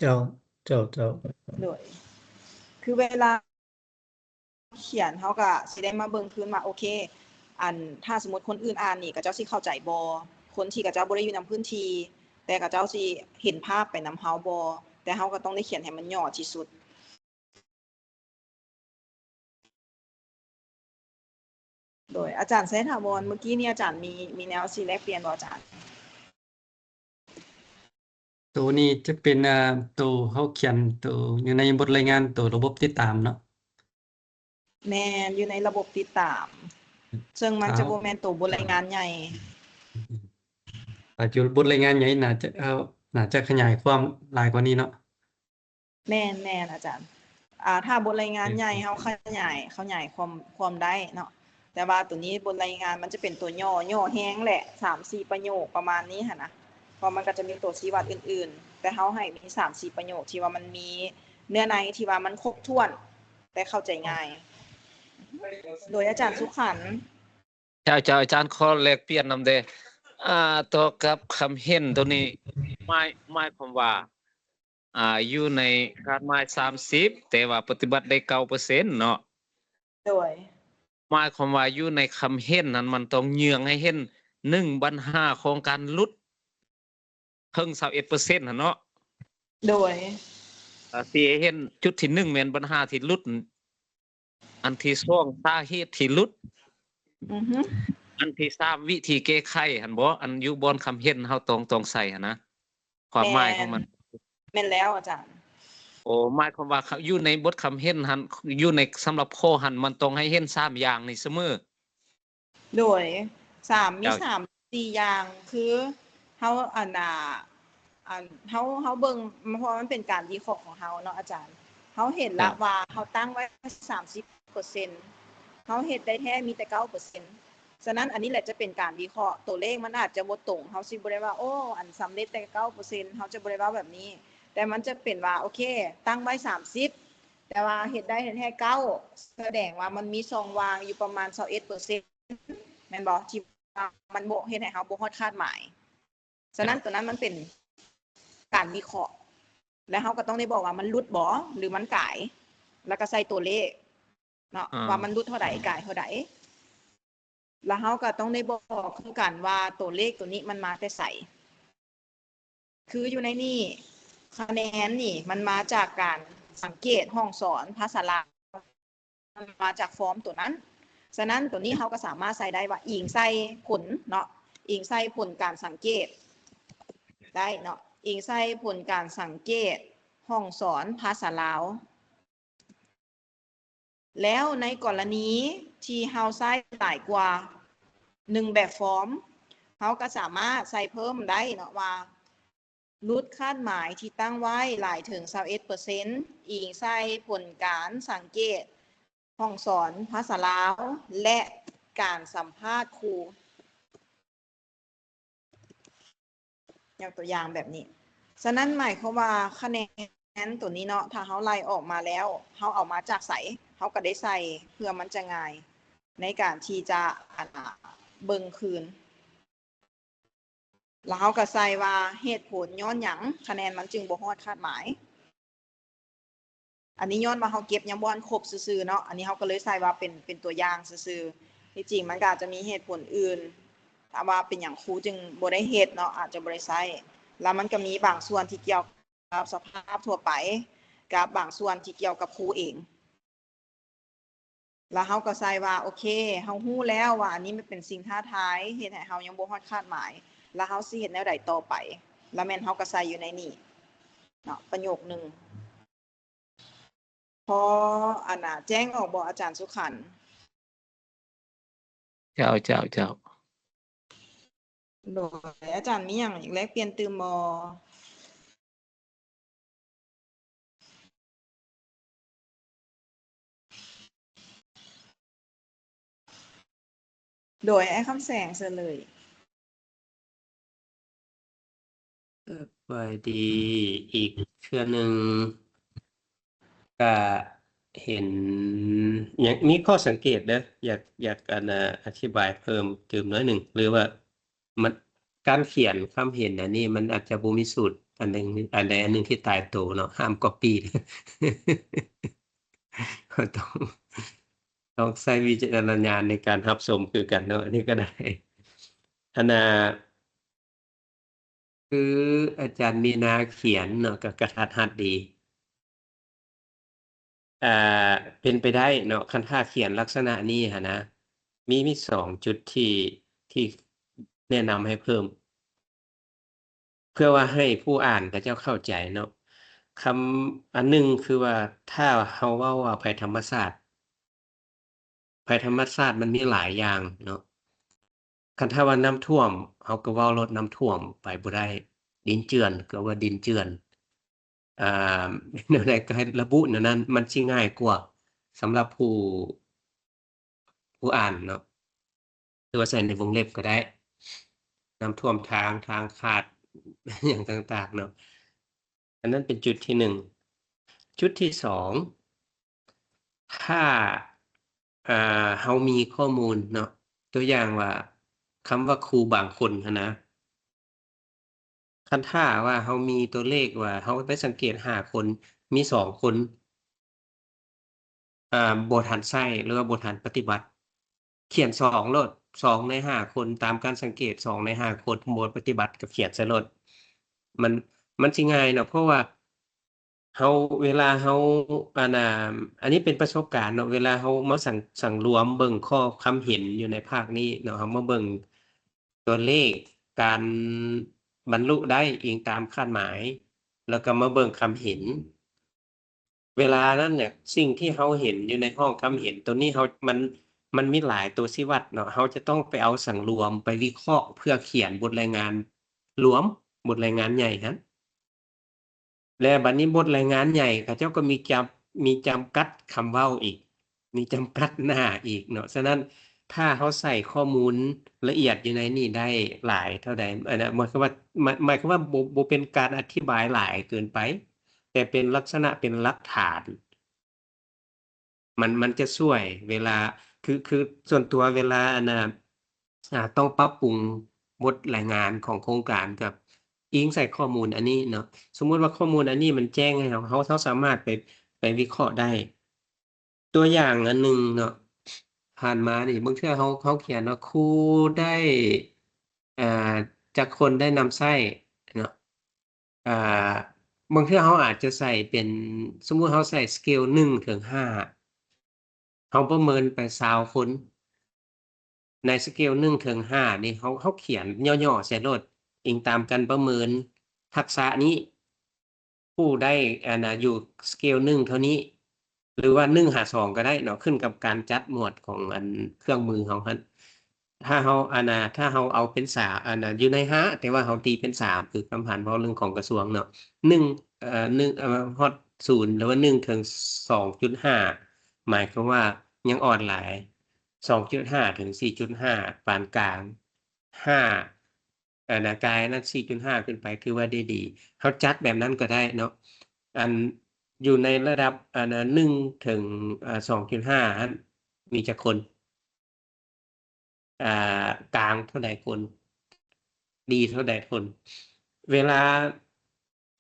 ເຈົ້າ ເຈົ້າ ເຈົ້າ. ໂດຍ ຄືເວລາຂຽນ ເຮົາກະຊິໄດ້ມາເບິ່ງຄືນວ່າ ໂອເຄ ອັນ ຖ້າສົມມຸດຄົນອື່ນອ່ານນີ້ ເຂົາເຈົ້າຊິເຂົ້າໃຈບໍ່? ຄົນທີ່ເຂົາເຈົ້າບໍ່ໄດ້ຢູ່ນຳພື້ນທີ່ ແຕ່ເຂົາເຈົ້າຊິເຫັນພາບໄປນຳເຮົາບໍ່? ແຕ່ເຮົາກະຕ້ອງໄດ້ຂຽນໃຫ້ມັນຫຍໍ້ທີ່ສຸດ. ໂດຍ ອາຈານໄຊຖາວອນ ເມື່ອກີ້ນີ້ອາຈານມີ ມີແນວຊິແລກປ່ຽນບໍ່ອາຈານ? ໂຕນີ້ຈະເປັນ ເອີ ໂຕເຮົາຂຽນໂຕຢູ່ໃນບົດລາຍງານໂຕລະບົບຕິດຕາມເນາະ? ແມ່ນ ຢູ່ໃນລະບົບຕິດຕາມ ເຊິ່ງມັນຈະບໍ່ແມ່ນໂຕບົດລາຍງານໃຫຍ່. ອາ ຢູ່ບົດລາຍງານໃຫຍ່ໜ້າຈະ ເຮົາໜ້າຈະຂະຫຍາຍຄວາມຫຼາຍກວ່ານີ້ເນາະ? ແມ່ນ ແມ່ນອາຈານ. ອາ ຖ້າບົດລາຍງານໃຫຍ່ເຮົາຂະຫຍາຍ ຂະຫຍາຍຄວາມ ຄວາມໄດ້ເນາະ, ແຕ່ວ່າໂຕນີ້ບົດລາຍງານມັນຈະເປັນໂຕຫຍໍ້ ຫຍໍ້ແຮງແຫຼະ ສາມສີ່ປະໂຫຍກປະມານນີ້ຫັ້ນນະ, ເພາະມັນກະຈະມີໂຕຊີ້ວັດອື່ນໆ ແຕ່ເຮົາໃຫ້ມີສາມສີ່ປະໂຫຍກທີ່ວ່າມັນມີເນື້ອໃນທີ່ວ່າມັນຄົບຖ້ວນ ແຕ່ເຂົ້າໃຈງ່າຍ. ໂດຍອາຈານສຸຂັນ. ເຈົ້າ ເຈົ້າ ອາຈານຂໍແລກປ່ຽນນຳແດ່ ອາ ຕໍ່ກັບຄຳເຫັນໂຕນີ້ ໝາຍ ໝາຍຄວາມວ່າ ອາ ຢູ່ໃນຄາດໝາຍສາມສິບ ແຕ່ວ່າປະຕິບັດໄດ້ເກົ້າເປີເຊັນເນາະ? ໂດຍ ໝາຍຄວາມວ່າຢູ່ໃນຄຳເຫັນຫັ້ນ ມັນຕ້ອງເຍືອງໃຫ້ເຫັນ ໜຶ່ງ ບັນຫາຂອງການຫຼຸດ ເຖິງຊາວເອັດເປີເຊັນຫັ້ນເນາະ? ໂດຍ ອາ ຊິໃຫ້ເຫັນ ຈຸດທີໜຶ່ງແມ່ນບັນຫາທີ່ຫຼຸດ, ອັນທີສອງສາເຫດທີ່ຫຼຸດ, ອັນທີສາມວິທີແກ້ໄຂຫັ້ນບໍ? ອັນຢູ່ບ່ອນຄຳເຫັນເຮົາຕ້ອງ ຕ້ອງໃສ່ຫັ້ນນະ ຄວາມໝາຍຂອງມັນ. ແມ່ນ ແມ່ນແລ້ວອາຈານ. ໂອ ໝາຍຄວາມວ່າຢູ່ໃນບົດຄຳເຫັນຫັ້ນ ຢູ່ໃນ ສຳລັບຂໍ້ຫັ້ນ ມັນຕ້ອງໃຫ້ເຫັນສາມຢ່າງນີ້ສະເໝີ? ໂດຍ ສາມ ມີສາມ ສີ່ຢ່າງ ຄືເຮົາ ອັນ ອາ ອັນ ເຮົາ ເຮົາເບິ່ງ ເພາະວ່າມັນເປັນການວິເຄາະຂອງເຮົາເນາະອາຈານ, ເຮົາເຫັນລະວ່າເຮົາຕັ້ງໄວ້ສາມສິບເປີເຊັນ ເຮົາເຮັດໄດ້ແທ້ມີແຕ່ເກົ້າເປີເຊັນ. ສະນັ້ນ ອັນນີ້ແຫຼະຈະເປັນການວິເຄາະ ໂຕເລກມັນອາດຈະບໍ່ຕົງ ເຮົາຊິບໍ່ໄດ້ວ່າ ໂອ້ ອັນ ສຳເລັດແຕ່ເກົ້າເປີເຊັນ ເຮົາຈະບໍ່ໄດ້ເວົ້າແບບນີ້, ແຕ່ມັນຈະເປັນວ່າ ໂອເຄ ຕັ້ງໄວ້ສາມສິບ ແຕ່ວ່າເຮັດໄດ້ແທ້ໆເກົ້າ ສະແດງວ່າມັນມີຊ່ອງວ່າງຢູ່ປະມານຊາວເອັດເປີເຊັນ ແມ່ນບໍ່? ທີ່ວ່າມັນບໍ່ ເຮັດໃຫ້ເຮົາບໍ່ຮອດຄາດໝາຍ. ສະນັ້ນ ໂຕນັ້ນມັນເປັນການວິເຄາະ ແລະ ເຮົາກໍຕ້ອງໄດ້ບອກວ່າມັນຫຼຸດບໍ່ ຫຼື ມັນກາຍ ແລ້ວກໍໃສ່ໂຕເລກເນາະ ວ່າມັນຫຼຸດເທົ່າໃດ ກາຍເທົ່າໃດ. ແລ້ວເຮົາກໍຕ້ອງໄດ້ບອກຄືກັນວ່າໂຕເລກໂຕນີ້ມັນມາແຕ່ໃສ. ຄືຢູ່ໃນນີ້ ຄະແນນນີ້ມັນມາຈາກການສັງເກດຫ້ອງສອນພາສາລາວ ມັນມາຈາກຟອມໂຕນັ້ນ. ສະນັ້ນ ໂຕນີ້ເຮົາກໍສາມາດໃສ່ໄດ້ວ່າອີງໃສ່ຜົນເນາະ ອີງໃສ່ຜົນການສັງເກດໄດ້ເນາະ ອີງໃສ່ຜົນການສັງເກດຫ້ອງສອນພາສາລາວ. ແລ້ວໃນກໍລະນີທີ່ເຮົາໃຊ້ຫຼາຍກວ່າໜຶ່ງແບບຟອມ ເຮົາກໍສາມາດໃສ່ເພີ່ມໄດ້ເນາະວ່າ ຫຼຸດຄາດໝາຍທີ່ຕັ້ງໄວ້ຫຼາຍເຖິງຊາວເອັດເປີເຊັນ ອີງໃສ່ຜົນການສັງເກດຫ້ອງສອນພາສາລາວ ແລະ ການສຳພາດຄູ. ຍົກຕົວຢ່າງແບບນີ້. ສະນັ້ນໝາຍຄວາມວ່າຄະແນນໂຕນີ້ເນາະ ຖ້າເຮົາໄລ່ອອກມາແລ້ວ ເຮົາເອົາມາຈາກໃສ ເຮົາກໍໄດ້ໃສ່ ເພື່ອມັນຈະງ່າຍໃນການທີ່ຈະ ອັນ ເບິ່ງຄືນ. ແລ້ວເຮົາກໍໃສ່ວ່າເຫດຜົນຍ້ອນຫຍັງຄະແນນມັນຈຶ່ງບໍ່ຮອດຄາດໝາຍ. ອັນນີ້ຍ້ອນວ່າເຮົາເກັບຍັງບໍ່ທັນຄົບຊື່ໆເນາະ, ອັນນີ້ເຮົາກໍເລີຍໃສ່ວ່າເປັນ ເປັນຕົວຢ່າງຊື່ໆ. ທີ່ຈິງມັນກໍອາດຈະມີເຫດຜົນອື່ນ ຖ້າວ່າເປັນຫຍັງຄູຈຶ່ງບໍ່ໄດ້ເຮັດເນາະ, ອາດຈະບໍ່ໄດ້ໃຊ້. ແລ້ວມັນກໍມີບາງສ່ວນທີ່ກ່ຽວກັບສະພາບທົ່ວໄປ ກັບບາງສ່ວນທີ່ກ່ຽວກັບຄູເອງ. ແລ້ວເຮົາກໍໃສ່ວ່າ ໂອເຄ ເຮົາຮູ້ແລ້ວວ່າອັນນີ້ມັນເປັນສິ່ງທ້າທາຍ ເຮັດໃຫ້ເຮົາຍັງບໍ່ຮອດຄາດໝາຍ ແລ້ວເຮົາຊິເຮັດແນວໃດຕໍ່ໄປ? ແລ້ວແມ່ນເຮົາກໍໃສ່ຢູ່ໃນນີ້ເນາະ ປະໂຫຍກໜຶ່ງ. ພໍ ອັນນ່າ ແຈ້ງອອກບໍ່ ອາຈານສຸຂັນ? ເຈົ້າ ເຈົ້າ ເຈົ້າ. ໂດຍ ອາຈານມີຫຍັງຢາກແລກປ່ຽນຕື່ມບໍ່? ໂດຍ ອ້າຍຄຳແສງ ເຊີນເລີຍ. ສະບາຍດີອີກເທື່ອໜຶ່ງ. ກະເຫັນ ຍັງມີຂໍ້ສັງເກດເດີ ຢາກ ຢາກ ອັນ ອະທິບາຍເພີ່ມຕື່ມໜ້ອຍໜຶ່ງ ຫຼືວ່າ ມັນ ການຂຽນຄຳເຫັນອັນນີ້ ມັນອາດຈະບໍ່ມີສູດອັນໜຶ່ງ ອັນໃດອັນໜຶ່ງທີ່ຕາຍໂຕເນາະ, ຫ້າມກັອບປີ້. ຕ້ອງ ຕ້ອງໃຊ້ວິຈາລະນະຍານໃນການຮັບຊົມຄືກັນເນາະ, ອັນນີ້ກໍໄດ້. ອັນນ່າ ຄືອາຈານມີນາຂຽນເນາະ ກໍກະທັດຮັດດີ. ອ່າ ເປັນໄປໄດ້ເນາະ ຄັນຖ້າຂຽນລັກສະນະນີ້ຫັ້ນນະ ມີ ມີສອງຈຸດທີ່ ທີ່ແນະນຳໃຫ້ເພີ່ມ ເພື່ອວ່າໃຫ້ຜູ້ອ່ານເຂົາເຈົ້າເຂົ້າໃຈເນາະ. ຄຳ ອັນໜຶ່ງຄືວ່າ ຖ້າເຮົາເວົ້າວ່າໄພທຳມະຊາດ ໄພທຳມະຊາດມັນມີຫຼາຍຢ່າງເນາະ. ຄັນຖ້າວ່ານ້ຳຖ້ວມ ເຮົາກໍເວົ້າໂລດນ້ຳຖ້ວມໄປບໍ່ໄດ້, ດິນເຈື່ອນກໍວ່າດິນເຈື່ອນ. ອ່າ ແນວໃດກໍໃຫ້ລະບຸແນວນັ້ນ ມັນຊິງ່າຍກວ່າສຳລັບຜູ້ ຜູ້ອ່ານເນາະ. ຫຼືວ່າໃສ່ໃນວົງເລັບກໍໄດ້ ນ້ຳຖ້ວມທາງ ທາງຂາດ ຫຍັງຕ່າງໆເນາະ. ອັນນັ້ນເປັນຈຸດທີໜຶ່ງ. ຈຸດທີສອງ ຖ້າ ເຮົາມີຂໍ້ມູນເນາະ, ຕົວຢ່າງວ່າ ຄຳວ່າຄູບາງຄົນຫັ້ນນະ, ຄັນຖ້າວ່າເຮົາມີຕົວເລກວ່າ ເຮົາໄດ້ສັງເກດຫ້າຄົນ ມີສອງຄົນ ອ່າ ບໍ່ທັນໃຊ້ ຫຼືວ່າບໍ່ທັນປະຕິບັດ, ຂຽນສອງໂລດ, ສອງໃນຫ້າຄົນ ຕາມການສັງເກດ ສອງໃນຫ້າຄົນບໍ່ປະຕິບັດ ກໍຂຽນໃສ່ໂລດ. ມັນ ມັນຊິງ່າຍເນາະ ເພາະວ່າເຮົາ ເວລາເຮົາ ອັນນ່າ ອັນນີ້ເປັນປະສົບການເນາະ, ເວລາເຮົາມາສັງ ສັງລວມເບິ່ງຂໍ້ຄຳເຫັນຢູ່ໃນພາກນີ້ເນາະ, ເຮົາມາເບິ່ງຕົວເລກການບັນລຸໄດ້ອີງຕາມຄາດໝາຍ ແລ້ວກໍມາເບິ່ງຄຳເຫັນ. ເວລານັ້ນເນຍ ສິ່ງທີ່ເຮົາເຫັນຢູ່ໃນຫ້ອງຄຳເຫັນໂຕນີ້ ເຮົາ ມັນ ມັນມີຫຼາຍຕົວຊີ້ວັດເນາະ, ເຮົາຈະຕ້ອງໄປເອົາສັງລວມ ໄປວິເຄາະ ເພື່ອຂຽນບົດລາຍງານລວມ, ບົດລາຍງານໃຫຍ່ຫັ້ນ. ແລະ ບັດນີ້ບົດລາຍງານໃຫຍ່ ເຂົາເຈົ້າກໍມີຈຳ ມີຈຳກັດຄຳເວົ້າອີກ, ມີຈຳກັດໜ້າອີກເນາະ. ສະນັ້ນ ຖ້າເຮົາໃສ່ຂໍ້ມູນລະອຽດຢູ່ໃນນີ້ໄດ້ຫຼາຍເທົ່າໃດ, ອັນນັ້ນໝາຍຄວາມວ່າ ໝາຍ ໝາຍຄວາມວ່າບໍ່ ບໍ່ເປັນການອະທິບາຍຫຼາຍເກີນໄປ, ແຕ່ເປັນລັກສະນະເປັນຫຼັກຖານ. ມັນ ມັນຈະຊ່ວຍເວລາ ຄື ຄືສ່ວນຕົວເວລາ ອັນນ່າ ອ່າ ຕ້ອງປັບປຸງບົດລາຍງານຂອງໂຄງການ ກໍອີງໃສ່ຂໍ້ມູນອັນນີ້ເນາະ. ສົມມຸດວ່າຂໍ້ມູນອັນນີ້ມັນແຈ້ງໃຫ້ເຮົາ ເຮົາ ເຮົາສາມາດໄປ ໄປວິເຄາະໄດ້. ຕົວຢ່າງອັນໜຶ່ງເນາະ ຜ່ານມານີ້ ບາງເທື່ອເຮົາ ເຮົາຂຽນວ່າ ຄູໄດ້ ອ່າ ຈັກຄົນໄດ້ນຳໃຊ້ເນາະ. ອ່າ ບາງເທື່ອເຮົາອາດຈະໃສ່ເປັນ ສົມມຸດເຮົາໃສ່ສະເກວໜຶ່ງເຖິງຫ້າ ເຮົາປະເມີນໄປຊາວຄົນ ໃນສະເກວໜຶ່ງເຖິງຫ້ານີ້ ເຮົາ ເຮົາຂຽນຫຍໍ້ໆໃສ່ໂລດ ອີງຕາມການປະເມີນທັກສະນີ້ ຜູ້ໄດ້ ອັນນ່າ ຢູ່ສະເກວໜຶ່ງເທົ່ານີ້ ຫຼືວ່າໜຶ່ງຫາສອງກໍໄດ້ເນາະ ຂຶ້ນກັບການຈັດໝວດຂອງ ອັນ ເຄື່ອງມືເຮົາຫັ້ນ. ຖ້າເຮົາ ອັນນ່າ ຖ້າເຮົາເອົາເປັນສາມ ອັນນ່າ ຢູ່ໃນຫ້າ ແຕ່ວ່າເຮົາຕີເປັນສາມ ຄືຄຳພັນເວົ້າເລື່ອງຂອງກະຊວງເນາະ ໜຶ່ງ ເອີ ໜຶ່ງ ເອີ ຮອດສູນ ຫຼືວ່າໜຶ່ງເຖິງສອງຈຸດຫ້າ ໝາຍຄວາມວ່າຍັງອ່ອນຫຼາຍ ສອງຈຸດຫ້າເຖິງສີ່ຈຸດຫ້າ ປານກາງ ຫ້າ ອັນນ່າ ກາຍນັ້ນ ສີ່ຈຸດຫ້າ ຂຶ້ນໄປ ຖືວ່າໄດ້ດີ. ເຮົາຈັດແບບນັ້ນກໍໄດ້ເນາະ ອັນ ຢູ່ໃນລະດັບ ອັນນ່າ ໜຶ່ງເຖິງ ເອີ ສອງຈຸດຫ້າ ຫັ້ນ ມີຈັກຄົນ? ອ່າ ກາງເທົ່າໃດຄົນ? ດີເທົ່າໃດຄົນ? ເວລາ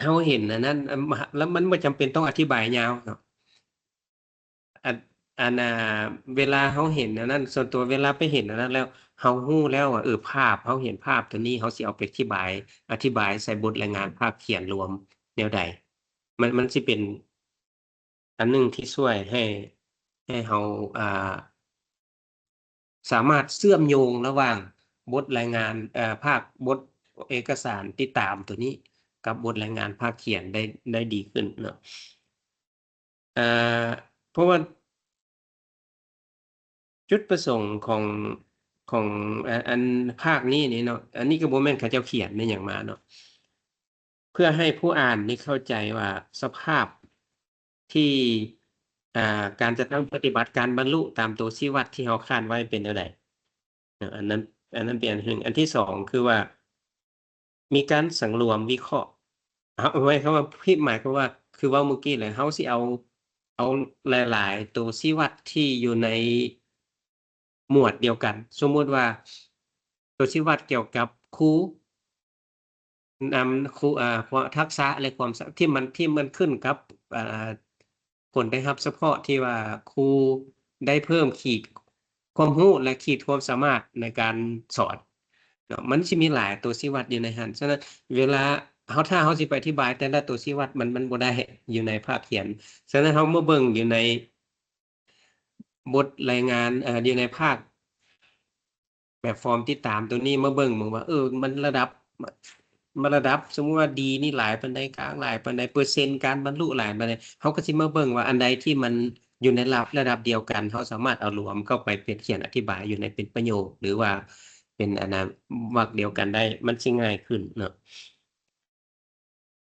ເຮົາເຫັນອັນນັ້ນ ອຳ ແລ້ວມັນບໍ່ຈຳເປັນຕ້ອງອະທິບາຍຍາວເນາະ. ອັນ ອັນ ອ່າ ເວລາເຮົາເຫັນອັນນັ້ນ ສ່ວນຕົວເວລາໄປເຫັນອັນນັ້ນແລ້ວ ເຮົາຮູ້ແລ້ວວ່າ ເອີ ພາບ ເຮົາເຫັນພາບຕົວນີ້ ເຮົາຊິເອົາໄປອະທິບາຍ ອະທິບາຍໃສ່ບົດລາຍງານພາກຂຽນລວມແນວໃດ? ມັນ ມັນຊິເປັນອັນໜຶ່ງທີ່ຊ່ວຍໃຫ້ ໃຫ້ເຮົາ ອ່າ ສາມາດເຊື່ອມໂຍງລະຫວ່າງບົດລາຍງານ ເອີ ພາກບົດເອກະສານຕິດຕາມຕົວນີ້ ກັບບົດລາຍງານພາກຂຽນໄດ້ ໄດ້ດີຂຶ້ນເນາະ. ເອີ ເພາະວ່າຈຸດປະສົງຂອງ ຂອງ ອາ ອັນພາກນີ້ນີ້ເນາະ ອັນນີ້ກໍບໍ່ແມ່ນເຂົາເຈົ້າຂຽນແມ່ນຫຍັງມາເນາະ ເພື່ອໃຫ້ຜູ້ອ່ານນີ້ເຂົ້າໃຈວ່າສະພາບທີ່ ອ່າ ການຈັດຕັ້ງປະຕິບັດ ການບັນລຸຕາມໂຕຊີ້ວັດທີ່ເຮົາຄາດໄວ້ເປັນແນວໃດເນາະ. ອັນນັ້ນ ອັນນັ້ນເປັນອັນທີໜຶ່ງ. ອັນທີສອງຄືວ່າ ມີການສັງລວມວິເຄາະ ເຮົາ ໝາຍຄວາມວ່າ ໝາຍຄວາມວ່າ ຄືເວົ້າມື້ກີ້ແຫຼະ ເຮົາຊິເອົາ ເອົາຫຼາຍໆໂຕຊີ້ວັດທີ່ຢູ່ໃນໝວດດຽວກັນ. ສົມມຸດວ່າ ໂຕຊີ້ວັດກ່ຽວກັບຄູ ນຳຄູ ເອີ ຄວາມ ທັກສະ ແລະ ຄວາມສາ ທີ່ມັນ ທີ່ມັນຂຶ້ນກັບ ເອີ ຜົນໄດ້ຮັບສະເພາະທີ່ວ່າຄູໄດ້ເພີ່ມຂີດຄວາມຮູ້ ແລະ ຂີດຄວາມສາມາດໃນການສອນເນາະ. ມັນຊິມີຫຼາຍຕົວຊີ້ວັດຢູ່ໃນຫັ້ນ. ສະນັ້ນ ເວລາເຮົາ ຖ້າເຮົາຊິໄປອະທິບາຍແຕ່ລະຕົວຊີ້ວັດ ມັນ ມັນບໍ່ໄດ້ຢູ່ໃນພາກຂຽນ. ສະນັ້ນ ເຮົາມາເບິ່ງຢູ່ໃນບົດລາຍງານ ເອີ ຢູ່ໃນພາກ ແບບຟອມຕິດຕາມຕົວນີ້ມາເບິ່ງ ເບິ່ງວ່າ ເອີ ມັນລະດັບ ມັນລະດັບ ສົມມຸດວ່າດີນີ້ຫຼາຍປານໃດ ກາງຫຼາຍປານໃດ ເປີເຊັນການບັນລຸຫຼາຍປານໃດ ເຮົາກໍຊິມາເບິ່ງວ່າອັນໃດທີ່ມັນຢູ່ໃນລະດັບ ລະດັບດຽວກັນ ເຮົາສາມາດເອົາລວມເຂົ້າໄປເປັນ ຂຽນອະທິບາຍຢູ່ໃນເປັນປະໂຫຍກ ຫຼືວ່າເປັນອັນນະ ວັກດຽວກັນໄດ້ ມັນຊິງ່າຍຂຶ້ນເນາະ.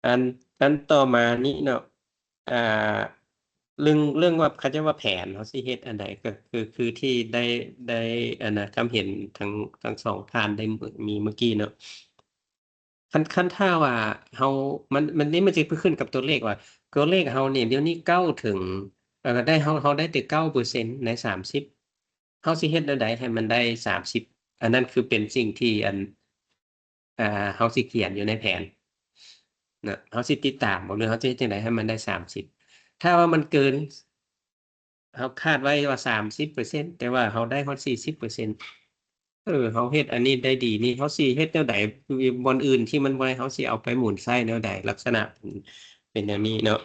ອັນ ອັນຕໍ່ມານີ້ເນາະ ອ່າ ເລື່ອງ ເລື່ອງວ່າເຂົາເຈົ້າວ່າແຜນເຮົາຊິເຮັດອັນໃດ ກໍຄື ຄືທີ່ໄດ້ ໄດ້ ອັນນະ ຄຳເຫັນທັງ ທັງສອງທ່ານໄດ້ມີມື້ກີ້ເນາະ. ຄັນ ຄັນຖ້າວ່າເຮົາ ມັນ ມັນ ນີ້ມັນຈະໄປຂຶ້ນກັບຕົວເລກວ່າ ຕົວເລກເຮົານີ້ດຽວນີ້ເກົ້າເຖິງ ເອີ ໄດ້ ເຮົາ ເຮົາໄດ້ແຕ່ເກົ້າເປີເຊັນໃນສາມສິບ ເຮົາຊິເຮັດແນວໃດໃຫ້ມັນໄດ້ສາມສິບ? ອັນນັ້ນຄືເປັນສິ່ງທີ່ ອັນ ອ່າ ເຮົາຊິຂຽນຢູ່ໃນແຜນນະ ເຮົາຊິຕິດຕາມບໍ່ ຫຼືເຮົາຊິເຮັດຈັ່ງໃດໃຫ້ມັນໄດ້ສາມສິບ? ຖ້າວ່າມັນເກີນ ເຮົາຄາດໄວ້ວ່າສາມສິບເປີເຊັນ ແຕ່ວ່າເຮົາໄດ້ຮອດສີ່ສິບເປີເຊັນ ເອີ ເຮົາເຮັດອັນນີ້ໄດ້ດີນີ້ ເຮົາຊິເຮັດແນວໃດ? ບ່ອນອື່ນທີ່ມັນບໍ່ໄດ້ ເຮົາຊິເອົາໄປໝູນໃຊ້ແນວໃດ? ລັກສະນະເປັນ ເປັນແນວນີ້ເນາະ.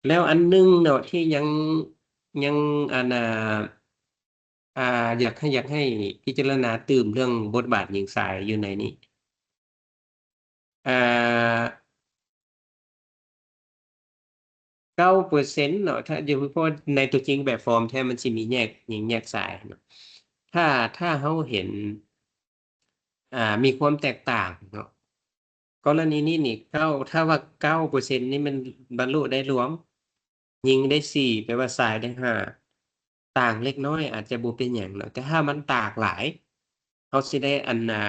ແລ້ວອັນໜຶ່ງເນາະ ທີ່ຍັງ ຍັງ ອັນ ອ່າ ອ່າ ຢາກໃຫ້ ຢາກໃຫ້ພິຈາລະນາຕື່ມເລື່ອງບົດບາດຍິງຊາຍຢູ່ໃນນີ້ ອ່າ ເກົ້າເປີເຊັນເນາະ ຖ້າຢູ່ ເພາະວ່າໃນຕົວຈິງແບບຟອມແທ້ມັນຊິມີແຍກຍິງແຍກຊາຍເນາະ. ຖ້າ ຖ້າເຮົາເຫັນ ອ່າ ມີຄວາມແຕກຕ່າງເນາະ ກໍລະນີນີ້ນີ້ ເກົ້າ ຖ້າວ່າເກົ້າເປີເຊັນນີ້ແມ່ນບັນລຸໄດ້ລວມ ຍິງໄດ້ສີ່ ແປວ່າຊາຍໄດ້ຫ້າ ຕ່າງເລັກນ້ອຍອາດຈະບໍ່ເປັນຫຍັງເນາະ ແຕ່ຖ້າມັນຕ່າງຫຼາຍ ເຮົາຊິໄດ້ ອັນ ອ່າ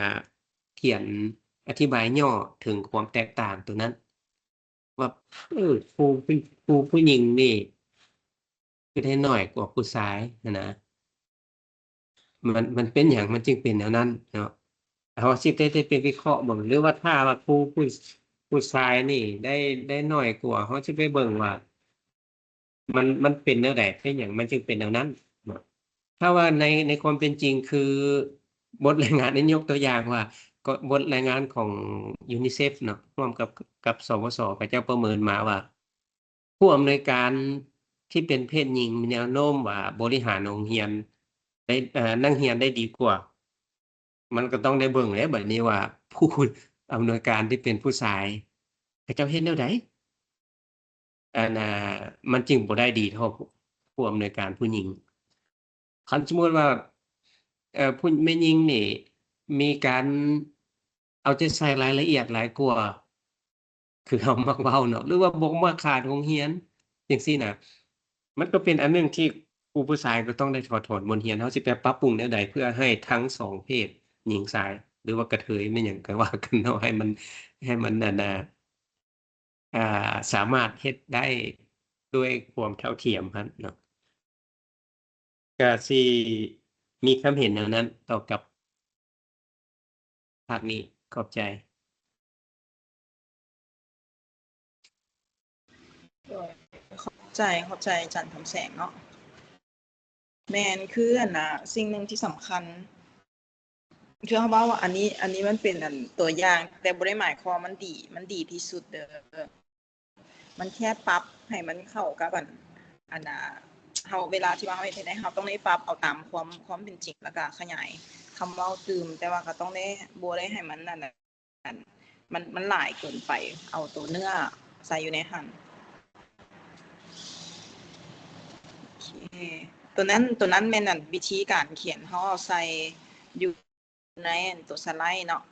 ຂຽນອະທິບາຍຫຍໍ້ເຖິງຄວາມແຕກຕ່າງຕົວນັ້ນ ວ່າ ເອີ ຄູ ຄູຜູ້ຍິງນີ້ຄືໄດ້ໜ້ອຍກວ່າຜູ້ຊາຍຫັ້ນນະ. ມັນ ມັນເປັນຫຍັງມັນຈຶ່ງເປັນແນວນັ້ນເນາະ? ເຮົາຊິໄດ້ ໄດ້ໄປວິເຄາະເບິ່ງ ຫຼືວ່າຖ້າວ່າຜູ້ ຜູ້ ຜູ້ຊາຍນີ້ໄດ້ ໄດ້ໜ້ອຍກວ່າ ເຮົາຊິໄປເບິ່ງວ່າ ມັນ ມັນເປັນແນວໃດ ເປັນຫຍັງມັນຈຶ່ງເປັນແນວນັ້ນເນາະ? ຖ້າວ່າໃນ ໃນຄວາມເປັນຈິງຄື ບົດລາຍງານ ອັນນີ້ຍົກຕົວຢ່າງວ່າ ກໍບົດລາຍງານຂອງຢູນິເຊັບເນາະ ຮ່ວມກັບ ກັບ ສວສ ເຂົາເຈົ້າປະເມີນມາວ່າ ຜູ້ອຳນວຍການທີ່ເປັນເພດຍິງມີແນວໂນ້ມວ່າບໍລິຫານໂຮງຮຽນໄດ້ ເອີ ນັກຮຽນໄດ້ດີກວ່າ. ມັນກໍຕ້ອງໄດ້ເບິ່ງແຫຼະບັດນີ້ວ່າ ຜູ້ອຳນວຍການທີ່ເປັນຜູ້ຊາຍ ເຂົາເຈົ້າເຮັດແນວໃດ ອັນ ອ່າ ມັນຈຶ່ງບໍ່ໄດ້ດີເທົ່າຜູ້ອຳນວຍການຜູ້ຍິງ. ຄັນສົມມຸດວ່າ ເອີ ຜູ້ແມ່ຍິງນີ້ມີການເອົາໃຈໃສ່ລາຍລະອຽດຫຼາຍກວ່າ ຄືເຮົາມັກເວົ້າເນາະ ຫຼືວ່າບໍ່ມາຂາດໂຮງຮຽນຈັ່ງຊີ້ນະ. ມັນກໍເປັນອັນໜຶ່ງທີ່ຄູຜູ້ຊາຍກໍຕ້ອງໄດ້ຖອດຖອນບົດຮຽນ ເຮົາຊິໄປປັບປຸງແນວໃດເພື່ອໃຫ້ທັງສອງເພດ ຍິງຊາຍ ຫຼືວ່າກະເທີຍແມ່ນຫຍັງກໍວ່າກັນເນາະ ໃຫ້ມັນ ໃຫ້ມັນ ອັນນ່າ ອ່າ ສາມາດເຮັດໄດ້ດ້ວຍຄວາມເທົ່າທຽມຫັ້ນເນາະ. ກະຊິມີຄຳເຫັນແນວນັ້ນຕໍ່ກັບພາກນີ້. ຂອບໃຈ. ໂດຍ ຂອບໃຈ, ຂອບໃຈອາຈານຄຳແສງເນາະ. ແມ່ນ, ຄື ອັນນ່າ ສິ່ງໜຶ່ງທີ່ສຳຄັນ ຄືເຮົາເວົ້າວ່າ ອັນນີ້ ອັນນີ້ມັນເປັນ ອັນ ຕົວຢ່າງ, ແຕ່ບໍ່ໄດ້ໝາຍຄວາມວ່າມັນດີ, ມັນດີທີ່ສຸດເດີ້. ມັນແຄ່ປັບໃຫ້ມັນເຂົ້າກັບ ອັນ ອັນນ່າ ເຮົາ ເວລາທີ່ວ່າເຮົາເຮັດໃຫ້ໄດ້ ເຮົາຕ້ອງໄດ້ປັບເອົາຕາມຄວາມ ຄວາມເປັນຈິງ ແລ້ວກະຂະຫຍາຍຄຳເວົ້າຕື່ມ, ແຕ່ວ່າກໍຕ້ອງໄດ້ ບໍ່ໄດ້ໃຫ້ມັນ ອັນ ອັນ ມັນ ມັນຫຼາຍເກີນໄປ, ເອົາຕົວເນື້ອໃສ່ຢູ່ໃນຫັ້ນ. ໂອເຄ ຕົວນັ້ນ ຕົວນັ້ນແມ່ນ ອັນ ວິທີການຂຽນ ເຮົາເອົາໃສ່ຢູ່ໃນ ອັນ ຕົວສະໄລເນາະ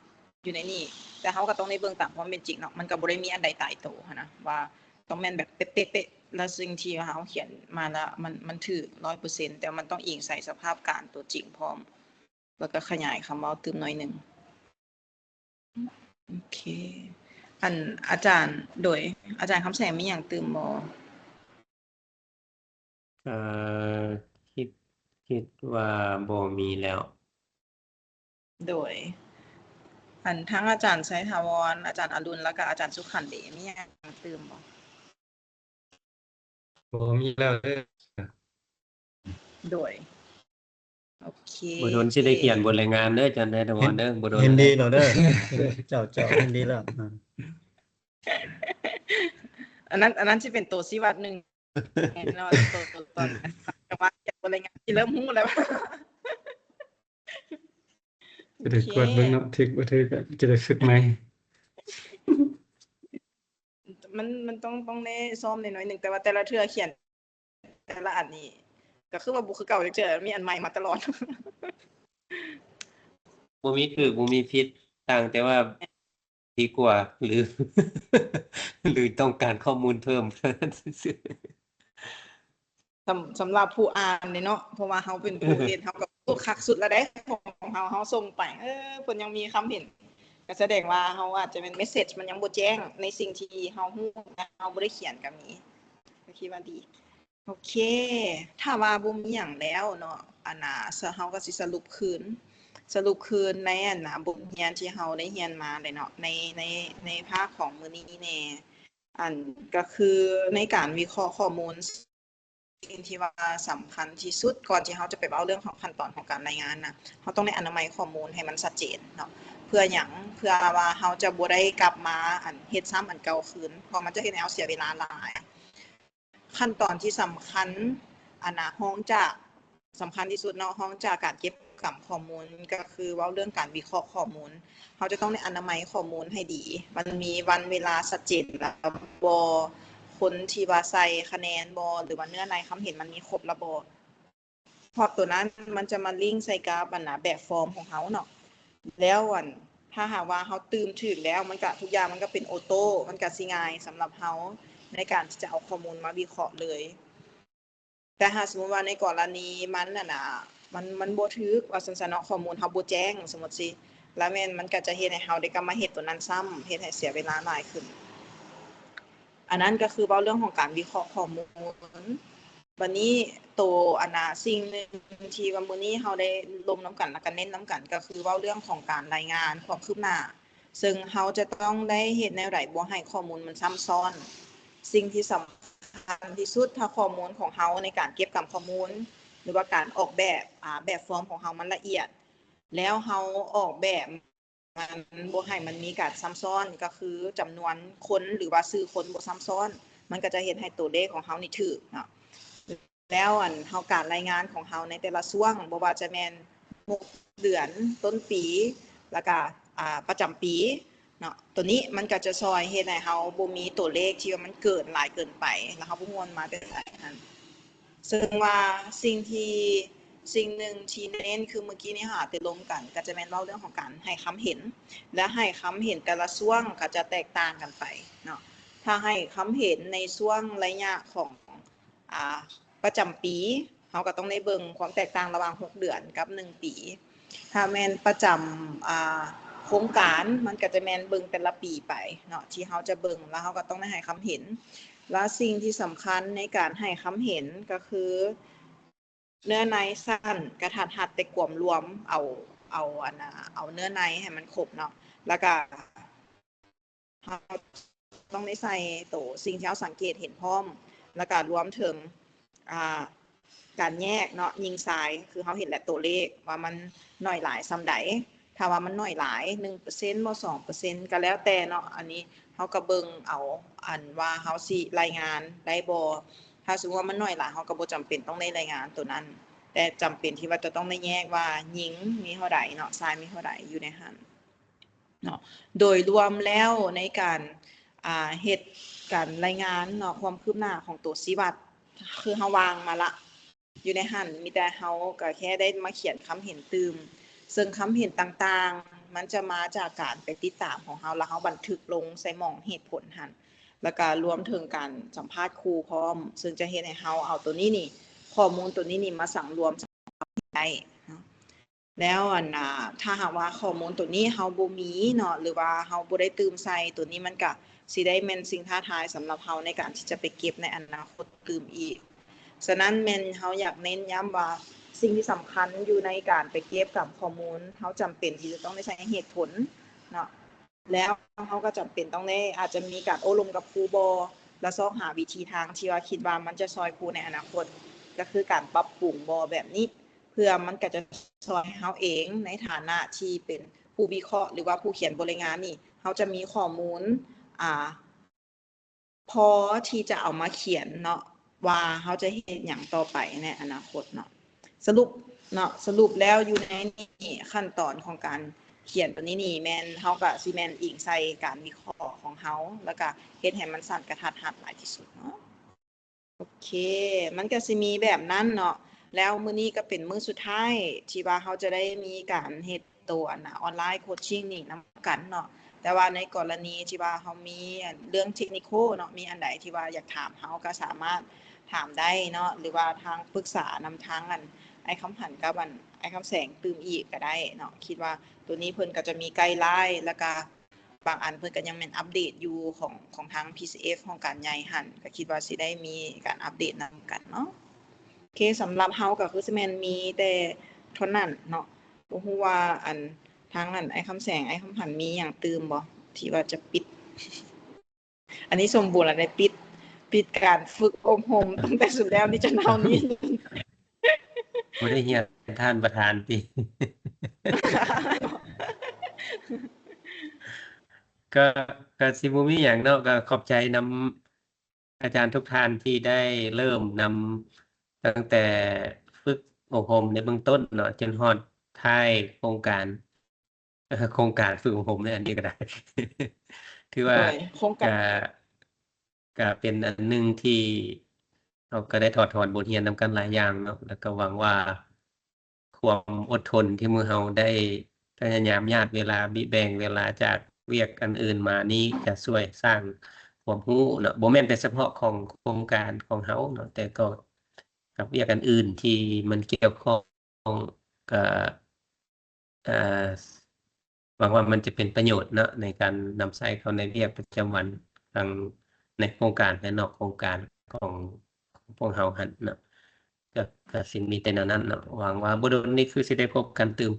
ຢູ່ໃນນີ້, ແຕ່ເຮົາກໍຕ້ອງໄດ້ເບິ່ງຕາມຄວາມເປັນຈິງເນາະ, ມັນກໍບໍ່ໄດ້ມີອັນໃດຕາຍໂຕຫັ້ນນະ ວ່າຕ້ອງແມ່ນແບບເປະໆ ແລ້ວສິ່ງທີ່ເຮົາຂຽນມາລະ ມັນ ມັນຖືກຮ້ອຍເປີເຊັນ, ແຕ່ວ່າມັນຕ້ອງອີງໃສ່ສະພາບການຕົວຈິງພ້ອມ. ແລ້ວກໍຂະຫຍາຍຄຳເວົ້າຕື່ມໜ້ອຍໜຶ່ງ. ໂອເຄ ອັນ ອາຈານ ໂດຍ ອາຈານຄຳແສງມີຫຍັງຕື່ມບໍ່? ເອີ ຄິດ ຄິດວ່າບໍ່ມີແລ້ວ. ໂດຍ ອັນ ທັງອາຈານໄຊທາວອນ, ອາຈານອະລຸນ ແລ້ວກໍອາຈານສຸຂັນເດ ມີຫຍັງຕື່ມບໍ່? ບໍ່ມີແລ້ວເດີ້. ໂດຍ ໂອເຄ ບໍ່ດົນຊິໄດ້ຂຽນບົດລາຍງານເດີ້ ອາຈານໄຊທາວອນເດີ້. ບໍ່ດົນ ເຫັນດີແລ້ວເດີ້. ເຈົ້າ ເຈົ້າ ເຫັນດີແລ້ວ. ອັນນັ້ນ ອັນນັ້ນຊິເປັນໂຕຊີ້ວັດໜຶ່ງເນາະ ໂຕ ໂຕ ຕອນ ແຕ່ວ່າຂຽນບົດລາຍງານຊິເລີ່ມຮູ້ແລ້ວ. ຈະໄດ້ກວດເບິ່ງເນາະ ຖືກບໍ່ຖືກ ຈະໄດ້ຝຶກໃໝ່. ມັນ ມັນຕ້ອງ ຕ້ອງໄດ້ຊ້ອມແດ່ໜ້ອຍໜຶ່ງ, ແຕ່ວ່າແຕ່ລະເທື່ອຂຽນແຕ່ລະອັນນີ້ ກໍຄືວ່າບໍ່ຄືເກົ່າຈັກເທື່ອ, ມີອັນໃໝ່ມາຕະຫຼອດ. ບໍ່ມີຖືກ ບໍ່ມີຜິດ, ຕ່າງແຕ່ວ່າດີກວ່າ ຫຼື ຫຼືຕ້ອງການຂໍ້ມູນເພີ່ມເທົ່ານັ້ນຊື່ໆ. ສຳ ສຳລັບຜູ້ອ່ານເດ້ເນາະ, ເພາະວ່າເຮົາເປັນຜູ້ເຮັດ ເຮົາກໍ ໂອ້ ຄັກສຸດແລ້ວເດ້ ຂອງເຮົາ ເຮົາສົ່ງໄປ ເອີ ເພິ່ນຍັງມີຄຳເຫັນ ກໍສະແດງວ່າເຮົາອາດຈະແມ່ນ message ມັນຍັງບໍ່ແຈ້ງ ໃນສິ່ງທີ່ເຮົາຮູ້ ແຕ່ເຮົາບໍ່ໄດ້ຂຽນກໍມີ. ກໍຄິດວ່າດີ. ໂອເຄ ຖ້າວ່າບໍ່ມີຫຍັງແລ້ວເນາະ ອັນນ່າ ເຮົາກໍຊິສະຫຼຸບຄືນ ສະຫຼຸບຄືນໃນ ອັນນ່າ ບົດຮຽນທີ່ເຮົາໄດ້ຮຽນມາເລີຍເນາະ ໃນ ໃນ ໃນພາກຂອງມື້ນີ້ແດ່. ອັນ ກໍຄືໃນການວິເຄາະຂໍ້ມູນ ສິ່ງທີ່ວ່າສຳຄັນທີ່ສຸດ ກ່ອນທີ່ເຮົາຈະໄປເວົ້າເລື່ອງຂອງຂັ້ນຕອນຂອງການລາຍງານນະ ເຮົາຕ້ອງໄດ້ອະນາໄມຂໍ້ມູນໃຫ້ມັນຊັດເຈນເນາະ. ເພື່ອຫຍັງ? ເພື່ອວ່າເຮົາຈະບໍ່ໄດ້ກັບມາ ອັນ ເຮັດຊ້ຳອັນເກົ່າຄືນ ເພາະມັນຈະເຮັດໃຫ້ເຮົາເສຍເວລາຫຼາຍ. ຂັ້ນຕອນທີ່ສຳຄັນ ອັນນ່າ ຮອງຈາກ ສຳຄັນທີ່ສຸດເນາະ ຮອງຈາກການເກັບກຳຂໍ້ມູນ ກໍຄືເວົ້າເລື່ອງການວິເຄາະຂໍ້ມູນ. ເຮົາຈະຕ້ອງໄດ້ອະນາໄມຂໍ້ມູນໃຫ້ດີ ມັນມີວັນເວລາຊັດເຈນແລ້ວບໍ່? ຄົນທີ່ວ່າໃສ່ຄະແນນບໍ່? ຫຼືວ່າເນື້ອໃນຄຳເຫັນມັນມີຄົບແລ້ວບໍ່? ເພາະໂຕນັ້ນມັນຈະມາລິງໃສ່ກັບ ອັນນ່າ ແບບຟອມຂອງເຮົາເນາະ. ແລ້ວ ອັນ ຖ້າຫາກວ່າເຮົາຕື່ມຖືກແລ້ວ ມັນກະ ທຸກຢ່າງມັນກະເປັນໂອໂຕ້ ມັນກະຊິງ່າຍສຳລັບເຮົາໃນການທີ່ຈະເອົາຂໍ້ມູນມາວິເຄາະເລີຍ. ແຕ່ຫາກສົມມຸດວ່າໃນກໍລະນີມັນ ອັນນ່າ ມັນ ມັນບໍ່ຖືກວ່າຊັ້ນຊະເນາະ ຂໍ້ມູນເຮົາບໍ່ແຈ້ງ ສົມມຸດຊິ ລະແມ່ນມັນກະຈະເຮັດໃຫ້ເຮົາໄດ້ກັບມາເຮັດໂຕນັ້ນຊ້ຳ ເຮັດໃຫ້ເສຍເວລາຫຼາຍຂຶ້ນ. ອັນນັ້ນກໍຄືເວົ້າເລື່ອງຂອງການວິເຄາະຂໍ້ມູນ. ບັດນີ້ໂຕ ອັນນ່າ ສິ່ງໜຶ່ງທີ່ວ່າມື້ນີ້ເຮົາໄດ້ລົມນຳກັນ ແລ້ວກໍເນັ້ນນຳກັນ ກໍຄືເວົ້າເລື່ອງຂອງການລາຍງານຄວາມຄືບໜ້າ ເຊິ່ງເຮົາຈະຕ້ອງໄດ້ເຮັດແນວໃດບໍ່ໃຫ້ຂໍ້ມູນມັນຊ້ຳຊ້ອນ. ສິ່ງທີ່ສຳຄັນທີ່ສຸດ ຖ້າຂໍ້ມູນຂອງເຮົາໃນການເກັບກຳຂໍ້ມູນ ຫຼືວ່າການອອກແບບ ອາ ແບບຟອມຂອງເຮົາມັນລະອຽດ ແລ້ວເຮົາອອກແບບມັນບໍ່ໃຫ້ມັນມີການຊ້ຳຊ້ອນ ກໍຄືຈຳນວນຄົນ ຫຼືວ່າຊື່ຄົນບໍ່ຊ້ຳຊ້ອນ ມັນກໍຈະເຮັດໃຫ້ຕົວເລກຂອງເຮົານີ້ຖືກເນາະ. ແລ້ວ ອັນ ເຮົາ ການລາຍງານຂອງເຮົາໃນແຕ່ລະຊ່ວງ ບໍ່ວ່າຈະແມ່ນ ຫົກເດືອນ ຕົ້ນປີ ແລ້ວກະ ອາ ປະຈຳປີເນາະ ໂຕນີ້ມັນກະຈະຊ່ອຍເຮັດໃຫ້ເຮົາບໍ່ມີຕົວເລກທີ່ວ່າມັນເກີນຫຼາຍເກີນໄປ ແລ້ວເຮົາບໍ່ຮູ້ວ່າມັນມາແຕ່ໃສຫັ້ນ. ເຊິ່ງວ່າສິ່ງທີ່ ສິ່ງໜຶ່ງທີ່ເນັ້ນ ຄືມື້ກີ້ນີ້ເຮົາອາດໄດ້ລົມກັນ ກໍຈະແມ່ນເວົ້າເລື່ອງຂອງການໃຫ້ຄຳເຫັນ ແລະ ໃຫ້ຄຳເຫັນແຕ່ລະຊ່ວງກໍຈະແຕກຕ່າງກັນໄປເນາະ. ຖ້າໃຫ້ຄຳເຫັນໃນຊ່ວງໄລຍະຂອງ ອ່າ ປະຈຳປີ ເຮົາກໍຕ້ອງໄດ້ເບິ່ງຄວາມແຕກຕ່າງລະຫວ່າງຫົກເດືອນກັບໜຶ່ງປີ. ຖ້າແມ່ນປະຈຳ ອ່າ ໂຄງການ ມັນກໍຈະແມ່ນເບິ່ງແຕ່ລະປີໄປເນາະ ທີ່ເຮົາຈະເບິ່ງ ແລ້ວເຮົາກໍຕ້ອງໄດ້ໃຫ້ຄຳເຫັນ. ແລ້ວສິ່ງທີ່ສຳຄັນໃນການໃຫ້ຄຳເຫັນກໍຄື ເນື້ອໃນສັ້ນ ກະທັດຮັດ ແຕ່ກວມລວມ ເອົາ ເອົາ ອັນນ່າ ເອົາເນື້ອໃນໃຫ້ມັນຄົບເນາະ ແລ້ວກະເຮົາຕ້ອງໄດ້ໃສ່ໂຕສິ່ງທີ່ເຮົາສັງເກດເຫັນພ້ອມ ແລ້ວກະລວມເຖິງ ອ່າ ການແຍກເນາະ ຍິງຊາຍ ຄືເຮົາເຫັນແຫຼະໂຕເລກວ່າມັນໜ້ອຍຫຼາຍສ່ຳໃດ. ຖ້າວ່າມັນໜ້ອຍຫຼາຍ ໜຶ່ງເປີເຊັນບໍ ສອງເປີເຊັນ ກໍແລ້ວແຕ່ເນາະ ອັນນີ້ເຮົາກໍເບິ່ງເອົາ ອັນວ່າເຮົາຊິລາຍງານໄດ້ບໍ່. ຖ້າສົມມຸດວ່າມັນໜ້ອຍຫຼາຍ ເຮົາກໍບໍ່ຈຳເປັນຕ້ອງໄດ້ລາຍງານໂຕນັ້ນ ແຕ່ຈຳເປັນທີ່ວ່າຈະຕ້ອງໄດ້ແຍກວ່າຍິງມີເທົ່າໃດເນາະ ຊາຍມີເທົ່າໃດຢູ່ໃນຫັ້ນເນາະ. ໂດຍລວມແລ້ວໃນການ ອ່າ ເຮັດການລາຍງານເນາະ ຄວາມຄືບໜ້າຂອງໂຕຊີ້ວັດ ຄືເຮົາວາງມາລະ ຢູ່ໃນຫັ້ນ ມີແຕ່ເຮົາກໍແຄ່ໄດ້ມາຂຽນຄຳເຫັນຕື່ມ ເຊິ່ງຄຳເຫັນຕ່າງໆ ມັນຈະມາຈາກການໄປຕິດຕາມຂອງເຮົາ ແລ້ວເຮົາບັນທຶກລົງໃສ່ໝ່ອງເຫດຜົນຫັ້ນ ແລ້ວກະລວມເຖິງການສຳພາດຄູພ້ອມ ເຊິ່ງຈະເຮັດໃຫ້ເຮົາເອົາໂຕນີ້ນີ້ ຂໍ້ມູນໂຕນີ້ນີ້ມາສັງລວມໄດ້ເນາະ. ແລ້ວອັນ ອ່າ ຖ້າຫາກວ່າຂໍ້ມູນໂຕນີ້ເຮົາບໍ່ມີເນາະ ຫຼືວ່າເຮົາບໍ່ໄດ້ຕື່ມໃສ່ ໂຕນີ້ມັນກະຊິໄດ້ແມ່ນສິ່ງທ້າທາຍສຳລັບເຮົາໃນການທີ່ຈະໄປເກັບໃນອະນາຄົດຕື່ມອີກ. ສະນັ້ນແມ່ນເຮົາຢາກເນັ້ນຢ້ຳວ່າ ສິ່ງທີ່ສຳຄັນຢູ່ໃນການໄປເກັບກຳຂໍ້ມູນ ເຮົາຈຳເປັນທີ່ຈະຕ້ອງໄດ້ໃຊ້ເຫດຜົນເນາະ ແລ້ວເຮົາກໍຈຳເປັນຕ້ອງໄດ້ ອາດຈະມີການໂອ້ລົມກັບຄູບໍ ແລະ ຊອກຫາວິທີທາງທີ່ວ່າຄິດວ່າມັນຈະຊ່ອຍຄູໃນອະນາຄົດ ກໍຄືການປັບປຸງບໍແບບນີ້ ເພື່ອມັນກໍຈະຊ່ອຍໃຫ້ເຮົາເອງ ໃນຖານະທີ່ເປັນຜູ້ວິເຄາະ ຫຼືວ່າຜູ້ຂຽນບົດລາຍງານນີ້ ເຮົາຈະມີຂໍ້ມູນ ອ່າ ພໍທີ່ຈະເອົາມາຂຽນເນາະ ວ່າເຮົາຈະເຮັດຫຍັງຕໍ່ໄປໃນອະນາຄົດເນາະ. ສະຫຼຸບເນາະ ສະຫຼຸບແລ້ວຢູ່ໃນນີ້ ຂັ້ນຕອນຂອງການຂຽນຕົວນີ້ນີ້ ແມ່ນເຮົາກະຊິແມ່ນອີງໃສ່ການວິເຄາະຂອງເຮົາ ແລ້ວກະເຮັດໃຫ້ມັນສັ້ນກະທັດຮັດຫຼາຍທີ່ສຸດເນາະ. ໂອເຄ ມັນກະຊິມີແບບນັ້ນເນາະ. ແລ້ວມື້ນີ້ກະເປັນມື້ສຸດທ້າຍທີ່ວ່າເຮົາຈະໄດ້ມີການເຮັດ ໂຕອັນນ່າ ອອນລາຍໂຄດຊິງນີ້ນຳກັນເນາະ. ແຕ່ວ່າໃນກໍລະນີທີ່ວ່າເຮົາມີອັນເລື່ອງເທັກນິຄອລເນາະ ມີອັນໃດທີ່ວ່າຢາກຖາມເຮົາກໍສາມາດຖາມໄດ້ເນາະ ຫຼືວ່າທາງປຶກສານຳທາງອັນອ້າຍຄຳພັນກັບອັນອ້າຍຄຳແສງຕື່ມອີກກໍໄດ້ເນາະ. ຄິດວ່າໂຕນີ້ເພິ່ນກໍຈະມີໄກລາຍ ແລ້ວກະບາງອັນເພິ່ນກໍຍັງແມ່ນອັບເດດຢູ່ຂອງ ຂອງທາງ PCF ຫ້ອງການໃຫຍ່ຫັ້ນ ກໍຄິດວ່າຊິໄດ້ມີການອັບເດດນຳກັນເນາະ. ເຄ ສຳລັບເຮົາກໍຄືຊິແມ່ນມີແຕ່ເທົ່ານັ້ນເນາະ. ບໍ່ຮູ້ວ່າອັນ ທາງອັນ ອ້າຍຄຳແສງ ອ້າຍຄຳພັນມີຫຍັງຕື່ມບໍ່ ທີ່ວ່າຈະປິດ? ອັນນີ້ສົມບູນລະໄດ້ປິດ ປິດການຝຶກອົບຮົມຕັ້ງແຕ່ຊຸດແລ້ວນີ້ຈົນເທົ່ານີ້. ບໍ່ໄດ້ຮຽນທ່ານປະທານຕິ? ກໍ ກໍຊິບໍ່ມີຫຍັງເນາະ ກໍຂອບໃຈນຳ ອາຈານທຸກທ່ານທີ່ໄດ້ເລີ່ມນຳຕັ້ງແຕ່ຝຶກອົບຮົມໃນເບື້ອງຕົ້ນເນາະ ຈົນຮອດທ້າຍໂຄງການ ເອີ ໂຄງການຝຶກອົບຮົມໃນອັນນີ້ກໍໄດ້ ຖືວ່າ ໂດຍ ໂຄງການ ກະ ກະເປັນອັນໜຶ່ງທີ່ເຮົາກໍໄດ້ຖອດຖອນບົດຮຽນນຳກັນຫຼາຍຢ່າງເນາະ ແລ້ວກໍຫວັງວ່າ ຄວາມອົດທົນທີ່ໝູ່ເຮົາໄດ້ພະຍາຍາມຍາດເວລາ ແບ່ງເວລາຈາກວຽກອັນອື່ນມານີ້ ຈະຊ່ວຍສ້າງຄວາມຮູ້ເນາະ ບໍ່ແມ່ນແຕ່ສະເພາະຂອງໂຄງການຂອງເຮົາເນາະ ແຕ່ກໍກັບວຽກອັນອື່ນທີ່ມັນກ່ຽວຂ້ອງ ກໍ ເອີ ຫວັງວ່າມັນຈະເປັນປະໂຫຍດເນາະ ໃນການນຳໃຊ້ເຂົ້າໃນວຽກປະຈຳວັນ ທັງໃນໂຄງການ ແລະ ນອກໂຄງການຂອງ ຂອງພວກເຮົາຫັ້ນເນາະ. ກໍ ກໍຊິມີແຕ່ແນວນັ້ນເນາະ. ຫວັງວ່າບໍ່ດົນນີ້ຄືຊິໄດ້ພົບກັນຕື່ມ.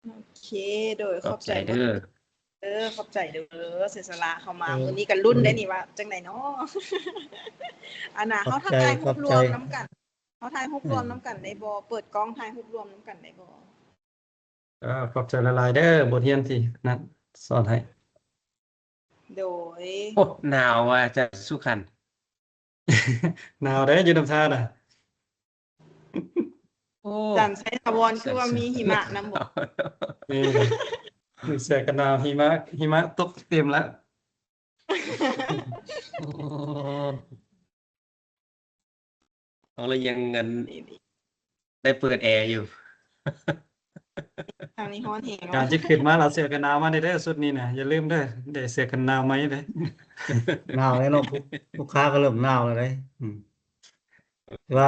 ໂອເຄ ໂດຍ ຂອບໃຈເດີ. ເອີ ຂອບໃຈເດີ ເສຍສະຫຼະເຂົ້າມາ. ເອີ ມື້ນີ້ກໍລຸ້ນໄດ້ນີ້ວ່າຈັ່ງໃດເນາະ. ອັນນ່າ ເຮົາທັກທາຍຮູບລວມນຳກັນ. ເຮົາຖ່າຍຮູບລວມນຳກັນໄດ້ບໍ່? ເປີດກ້ອງຖ່າຍຮູບລວມນຳກັນໄດ້ບໍ່? ເອີ ຂອບໃຈຫຼາຍໆເດີ ບົດຮຽນທີ່ນັ້ນສອນໃຫ້. ໂດຍ ໂອ້ ໜາວວ່າຈະສຸຂັນ. ໜາວເດ້ ຢູ່ນຳທ່ານນະ. ໂອ້ ຈັນໄຊຖາວອນຄືວ່າມີຫິມະນຳບໍ່? ມີ ມີເສື້ອກັນໜາວ ຫິມະ ຫິມະຕົກເຕັມລະ. ຂອງລາວຍັງອັນ ໄດ້ເປີດແອຢູ່. ທາງນີ້ຮ້ອນແຮງ ການຈະຂຶ້ນມາລາວເສື້ອກັນໜາວມາເດີ ຊຸດນີ້ນະ ຢ່າລືມເດີ ໄດ້ເສື້ອກັນໜາວໃໝ່ເດີ. ໜາວແລ້ວເນາະ ລູກຄ້າກໍເລີ່ມໜາວແລ້ວເດ້. ອືມ ວ່າ